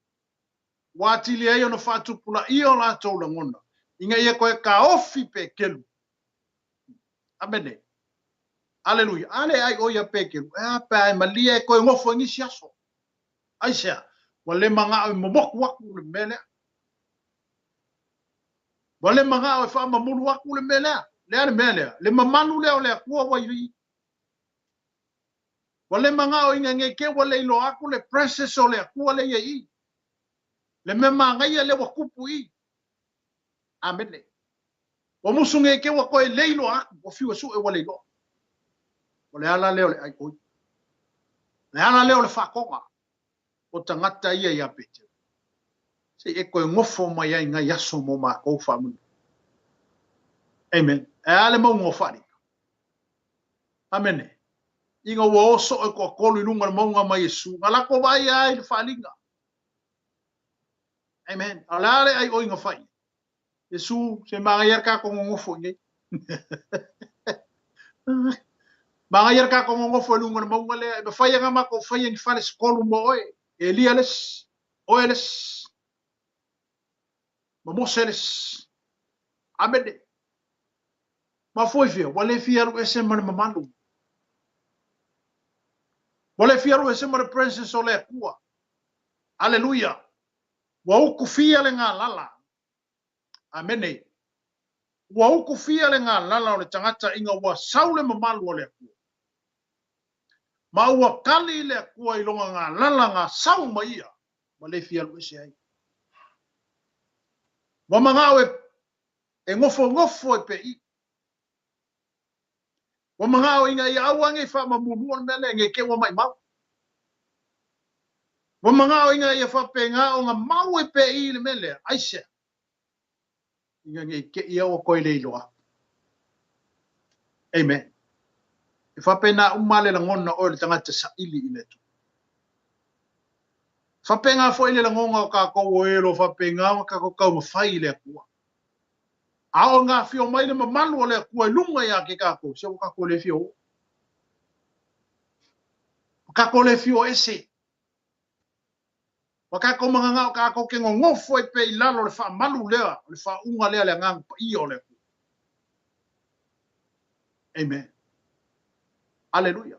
ua atili ai ona faatupulaia o latou lagona, ina ia toe taofi Peteru. Amene. Aleluia. A le ai ʻoe iā Peteru, e a pe a e malie e toe nofo i nisi aso. Aisea? Ua le manao e momotu aku le mea lea. Ua le manao e faamamulu aku le mea lea. Le a le mea lea? Le mamalu lea o le Atua ua i Ua le manao ina nei te i ua le iloa aku le presence o le Atua lea i i. Le mea manaia lea ua tupu i. Amene. Ua musu nei te i ua toe le iloa aku, ua fiu e sue ua le iloa. O le ala lea o le ai oi. Le ala lea o le faatoga o tagata ia iā Peteru. Se i e toe nofo mai ai nai aso mo matou faamolemole. Amen. Ae a le mauga o Faalika? Amene. Ina ua o soo e toatolu i luga o le mauga ma Iesu, na latou vaai ai i le faaaliga. Amen. A o le a le ai oi na fai? Iesu, se manaia le tatou nonofo i nei. Manaia le tatou nonofo i luga o le mauga lea. E mafai ona matou faia ni fale se tolu mo oe. Elia le isi, oe le isi, ma Mose le isi. Amene. Mafua i fea? Ua le fia alu ese ma le mamalu. Ua le fia alu ese ma le presence o le Atua. Aleluia. Ua ukufia le galala. Amene. Ua ukufia le galala o le tagata ina ua sau le mamalu o le Atua. Ma ua kali le Atua i lona galala na sau ma ia, ua le fia alu ese ai. Ua manao e, e nofonofo e pei. Ua manao ina ia aua nei faamamulua le mea lea, nei te i ua maimau. Ua manao ina ia faapena ona mau ai pea i le mea lea. Aisea? Ina nei te i ua toe le iloa aku. Amen. E faapena uma le lagona oe o le tagata saili i le Atua. Faapena foi le lagona o tatou o e o lo o faapena ona tatou taumafai i le Atua. A oo ina afio mai le mamalu o le Atua i luga ia te tatou, se ua tatou le fia oo. Ua tatou le fia o ese. Ua tatou mananao tatou te nonofo ai pea i lalo o le faamalu lea, o le faauuga lea a le Agaga Paia o le Atua. Amen. Aleluia.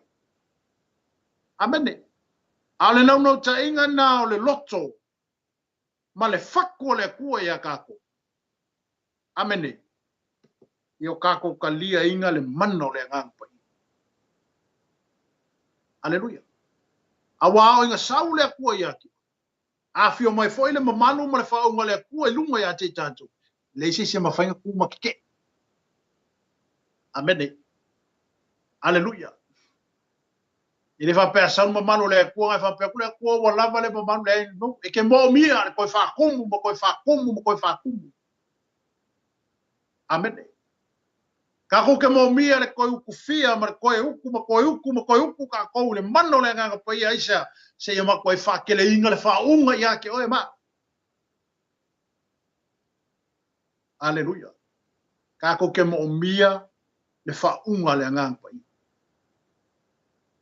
Amene. A o le naunautaiga lena o le loto ma le fatu o le Atua iā tatou. Amene. Ia o tatou taliaina le mana o le Agaga Paia. Aleluia. Aua o ina sau le Atua ia te oe, afio mai foi le mamalu ma le faauuga o le Atua i luga ia te i tatou, e leai se isi e mafai ona tu ma tetee. Amene. Aleluia. E le faapea sau le mamalu o le Atua ona e faapea atu le Atua ua lava le mamalu, leai, no. E te moomia le toe faatumu ma toe faatumu ma toe faatumu. Amene. Tatou te moomia le toe ukufia ma le toe uku ma toe uku ma toe uku tatou i le mana o le Agaga Paia aisea seia matuai faateleina le faauuga ia te oe ma au. Aleluia. Tatou te moomia le faauuga a le Agaga Paia.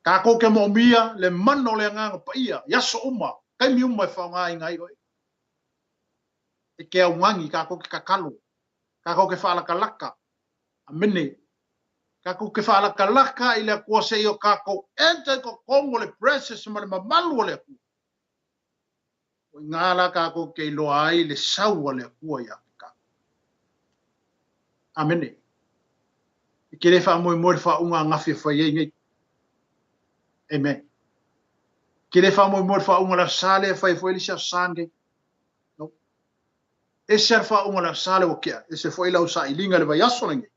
Tatou te moomia le mana o le Agaga Paia i aso uma, taimi uma e faaaogaina ai oe. E te augani, tatou te tatalo, tatou te faalakalaka. Amene. Tatou te faalakalaka i le Atua seia o tatou enter i totonu o le presence ma le mamalu o le Atua. O i ina la tatou te iloa ai le sau a le Atua ia te tatou. Amene. E te le faamoemoe i le faauuga angafi e fai ai nei. Amen. E te le faamoemoe i le faauuga o le Aso Sa lea e fai ai foi le isi Aso Sa nei. No. Ese le faauuga o le Aso Sa lea ua tea, ese foi lau sailiga i le vaiaso lenei.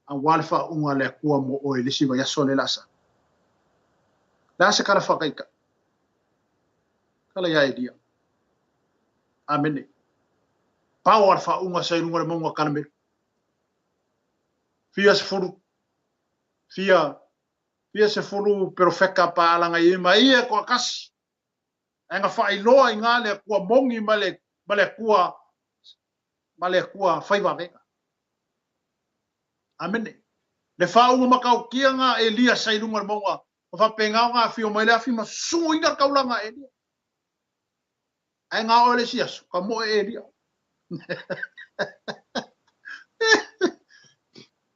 Aua le faauuga a le Atua mo oe i le isi vaiaso lea o le a sau. O le a se tala faataitai? Tala ia Elia. Amene. Pau a le faauuga sa i luga o le mauga o Karamelu. Fia sefulu, fia, fia sefulu perofeta paalaga i ma ia e toatasi. Ae na faailoa i na le Atua moni ma le, ma le Atua, ma le Atua fai vavega. Amene. Le faauuga matautia na Elia sa i luga o le mauga, ma faapena ona afio mai le afi ma susuina le taulaga a Elia. Ae na oo i le isi aso, ka moe Elia.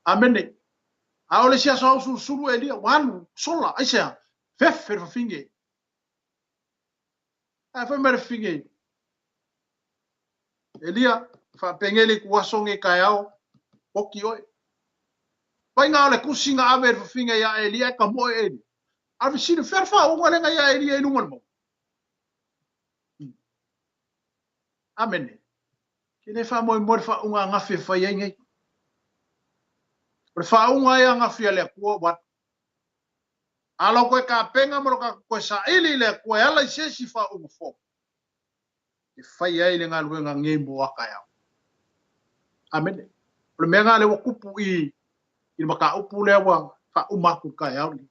Amene. A o le isi aso au sulusulu Elia, ua alu, sola, aisea? Fefe le fafine. Ae fai mai le fafine, Elia, faapenge le ituaso nei taeao, oti oe. Faiga o le tusi na ave e le fafine ia Elia e ka moe Elia. A fesili, fea le faauuga lea na ia Elia i luga o le mauga? Amene. Ke le faamoemoe le faauuga a gafi e fai ai nei. O le faauuga e a gafi a le Atua ua A lau koe tapena ma lo tatou toe saili i le Atua e ala i se isi faauuga fou e fai ai le galuega nei mo a taeao. Amene. O le mea lena lea ua tupu i i le mataupu lea ua faauma atu i le taeao lenei.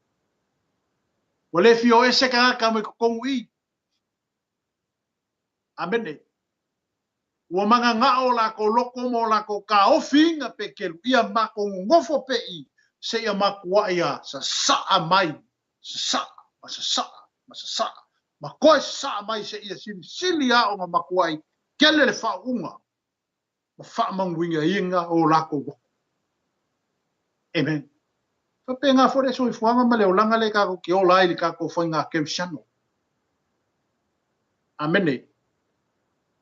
Ua le fia o ese tagata mai totonu i. Amene. Ua mananao o latou loto ma o latou taofiina pe kelu ia matou nonofo pe i seia matuai a sasaa mai, sasaa ma sasaa ma sasaa ma toe sasaa mai seia silisili a ona matuai tele le faauuga ma faamanuiaina o latou loto. Amen. Faapena foi le soifuaga ma le olaga lea tatou te ola ai i le tatou faiga kerisiano. Amene.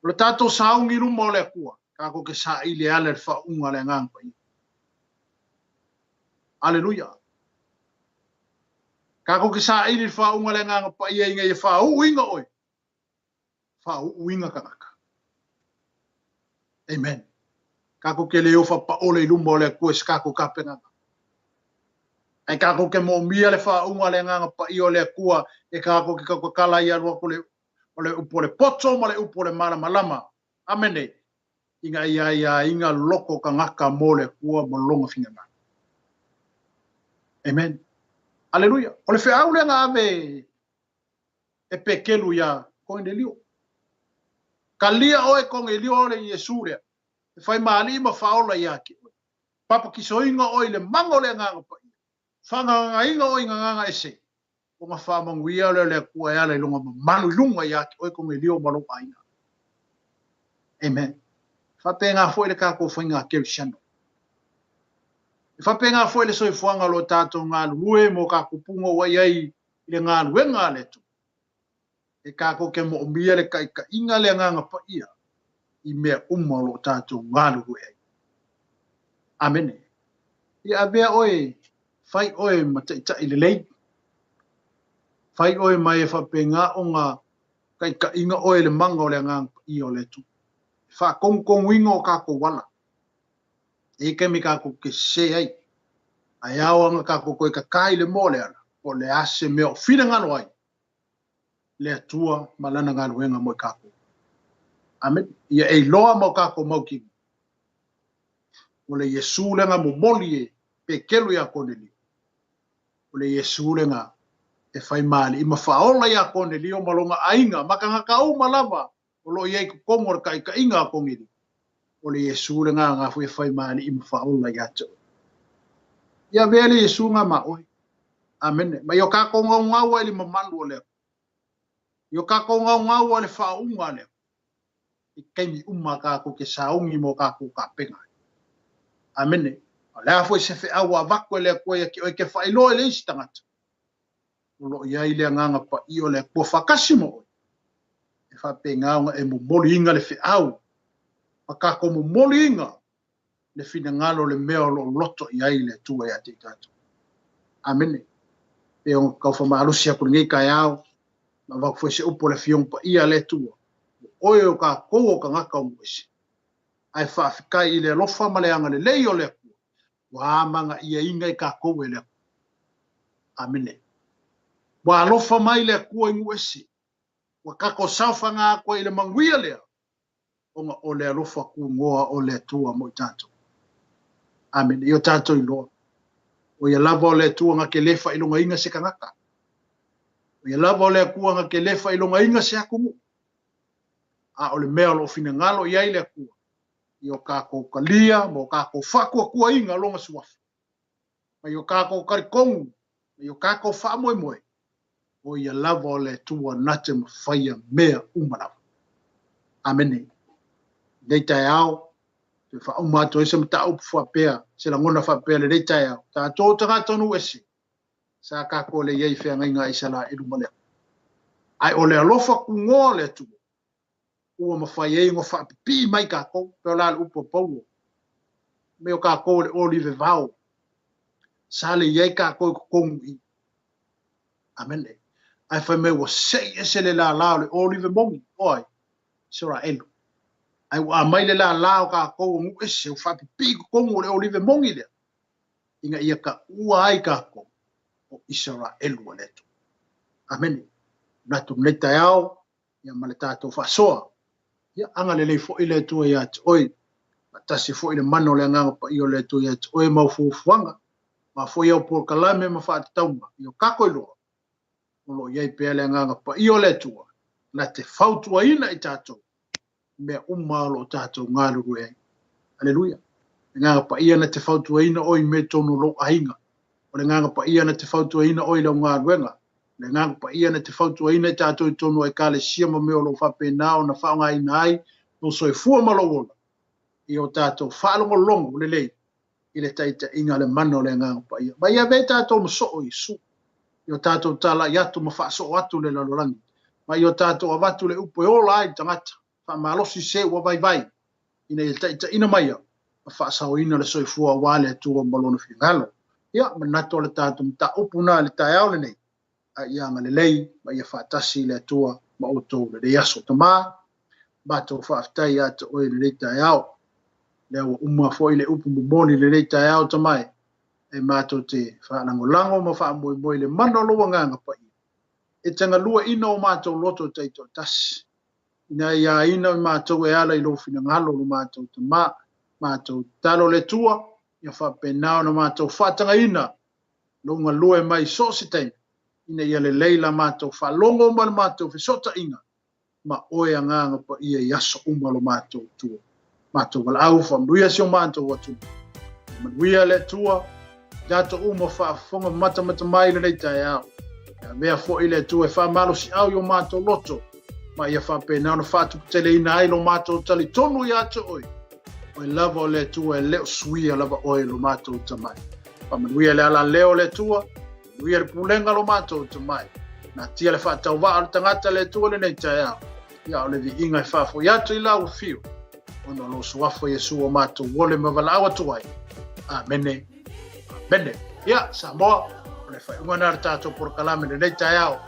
O le tatou sauni i luma o le Atua, tatou te saili e ala i le faauuga a le Agaga Paia. Aleluia. Tatou te saili i le faauuga a le Agaga Paia ina ia faauuina oe, faauuina tagata. Amen. Tatou te le ofa paole i luma o le Atua i se tatou tapenaga. Ae tatou te moomia le faauuga a le Agaga Paia o le Atua e tatou te tautatala ai alu atu le, o le upu o le poto ma le upu o le malamalama. Amene. Ina ia aiaina loko tagata mo le Atua ma lona finagalo. Amen. Aleluia. O le feau lea na ave e Pekelu iā Konelio. Kalia oe Konelio o le Iesu lea, e fai ma alii ma faaola ia te oe. Papakisoina oe i le maga o le Agaga Paia, faagagagaina oe i gagaga ese, ona faamanuia lea o le Atua e ala i lona mamalu i luga ia te oe Konelio ma lou aiga. Amen. E faapena foi le tatou faiga kerisiano. E faapena foi le soifuaga o lo o tatou galulue mo tatou puga ua i ai i le galuega a le Atua, e tatou te moomia le taitaiga le Agaga Paia i mea uma o lo o tatou galulue ai. Amene. Ia avea oe, fai oe ma taitai lelei. Fai oe ma e faapena ona taitaiga oe i le maga o le Agaga Paia o le Atua. E faatonutonuina o tatou ala. E i ai taimi tatou te sese ai, ae ao ana tatou toe tata i le moa o le ala, po o le a se mea o finagalo ai le Atua ma Lana galuega mo i tatou. Amene. Ia e iloa ma o tatou mautinoa, o le Iesu lea na momoli e Petelo ia Konelio, o le Iesu lea e fai ma alii ma faaola ia Konelio ma lona aiga ma tagata uma lava o lo o i ai i totonu o le taitaiga a Konelio, o le Iesu lena na foi e fai ma alii ma faaola ia te oe. Ia avea le Iesu nga ma oe. Amene. Ma ia o tatou gaugau ai i le mamalu o le Atua. Ia o tatou gaugau ai i le faauuga a le Atua. I taimi uma tatou te sauni mo tatou tapena ai. Amene. O le a foi se feau ua avatu e le Atua ia te oe e te faailoa i le isi tagata, o lo o i ai le Agaga Paia o le Atua faatasi ma oe, e faapena ona e momoliina le feau ma tatou momoliina le finagalo o le mea o lo o loto i ai le Atua ia te i tatou. Amene. Pei ona tau faamalosi atu i lenei taeao, ma avatu foi se upu a le Afioga Paia a le Atua, o oe o tatou o tagata o Moise, ae faafetai i le alofa ma le agalelei o le Atua, Ua amana'iaina i kākou e le Akua. Amene. Ua alofa mai le Akua i nuu ese. Ua kākou saofaga atu ai i le manuia lea, ona o le alofa kūnoa o le Atua mo i tātou. Amene. I o tātou iloa, o ia lava o le Atua na te lē faailogaina se tagata. O ia lava o le Atua na te lē faailogaina se atunuu. A o le mea o lo o finagalo i ai le Atua, i o kākou talia ma o kākou faatuatuaina Lona Suafa, ma i o kākou talitonu, ma i o kākou faamoemoe, o ia lava o le Atua na te mafaia mea uma lava. Amene. I lenei taeao, toe faauma atu ai se mataupu faapea, se lagona faapea i lenei taeao, tatou tagata nuu ese, sa kākou le i ai i feagaiga a Isaraelu ma le Atua. Ae o le alofa kugoa o le Atua, ua mafai ai ona faapipii mai kākou, pei o la le upu a Paulo, mei o kākou o le olive vao, sa le i ai kākou i totonu i i. Amene. Ae fai mai ua se'i ese le lālā o le olive moni, o ai? Isaraelu. Ae ua aumai le lālā o kākou o nuu ese, ua faapipii i totonu o le olive moni lea, ina ia taua ai kākou o Isaraelu a le Atua. Amene. Manatu lenei taeao, ia ma le tatou faasoa. Ia agalelei foi le Atua ia te oe, faatasi foi le mana o le Agaga Paia o le Atua ia te oe ma au fuafuaga, ma foi au polokalame ma faatatauga i o kako iloa, o lo o i ai pea le Agaga Paia o le Atua na te fautuaina i tatou i mea uma o lo o tatou galulue ai. Aleluia! O le Agaga Paia na te fautuaina oe i mea i totonu o lou aiga. O le Agaga Paia na te fautuaina oe i lau galuega. O le Agaga Paia na te fautuaina i tatou i totonu o Ekalesia ma mea o lo o faapena ona faaaogaina ai lou soifua ma lou ola i o tatou faalogologo lelei i le taitaiga a le mana o le Agaga Paia. Ma ia avea i tatou ma soo Iesu, i o tatou talai atu ma faasoo atu le lalolagi, ma i o tatou avatu le upu e ola ai le tagata, faamalosi se ua vaivai, ina ia taitaiina maia ma faasaoina le soifua aua le Atua ma Lona finagalo. Ia, manatu o le tatou mataupu na i le taeao lenei, a ia agalelei ma ia faatasi le Atua ma outou lenei aso. Tama, matou faafetai ia te oe i lenei taeao. Lea ua uma foi le upu momoli i lenei taeao, Tama e, e matou te faalagolago ma faamoemoe i le mana o lou Agaga Paia e te galueaiina o matou loto taitoatasi, ina ia aina i matou e ala i lou finagalo, lo matou Tama, matou tatalo le Atua, ia faapena ona matou faatagaina lou galue mai so o se taimi, ina ia lelei la matou faalogo ma le matou fesootaiga ma oe Agaga Paia i aso uma lo matou Atua. Matou valaau, faamanuia si o matou atunuu. Manuia le Atua, i tatou uma faafofoga matamata mai lenei taeao. Ia avea foi le Atua e faamalosiau i o matou loto, ma ia faapena ona faatuputeleina ai lo matou talitonu ia te oe. Oe lava o le Atua e le o suia lava oe lo matou Tamai. Faamanuia le alaleo o le Atua, manuia le pulega lo matou Tamai. Natia le faatauvaa o le tagata le Atua lenei taeao. Ia o le viiga e faafoi atu i lau afio, ona o lou suafa Iesu o matou ole ma valaau atu ai. Amene. Amene. Ia, Samoa, o le faaiuga na le tatou polokalame lenei taeao.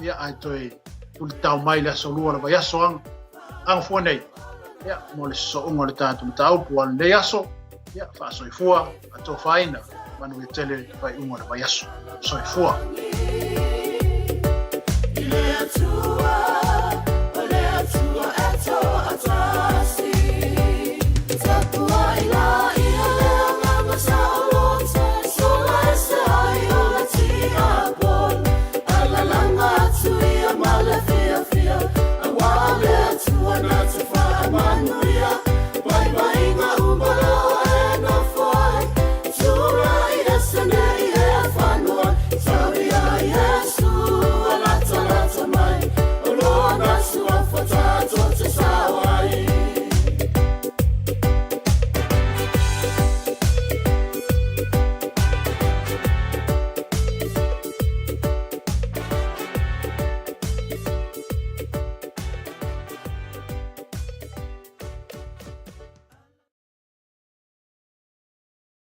Ia, ae toe tulitao mai le aso lua o le vaiaso ang, agafua nei. Ia, mo le sosooga o le tatou mataupu a lenei aso. Ia, faasoifua, faatofaina, manuia tele le faaiuga o le vaiaso. Soifua.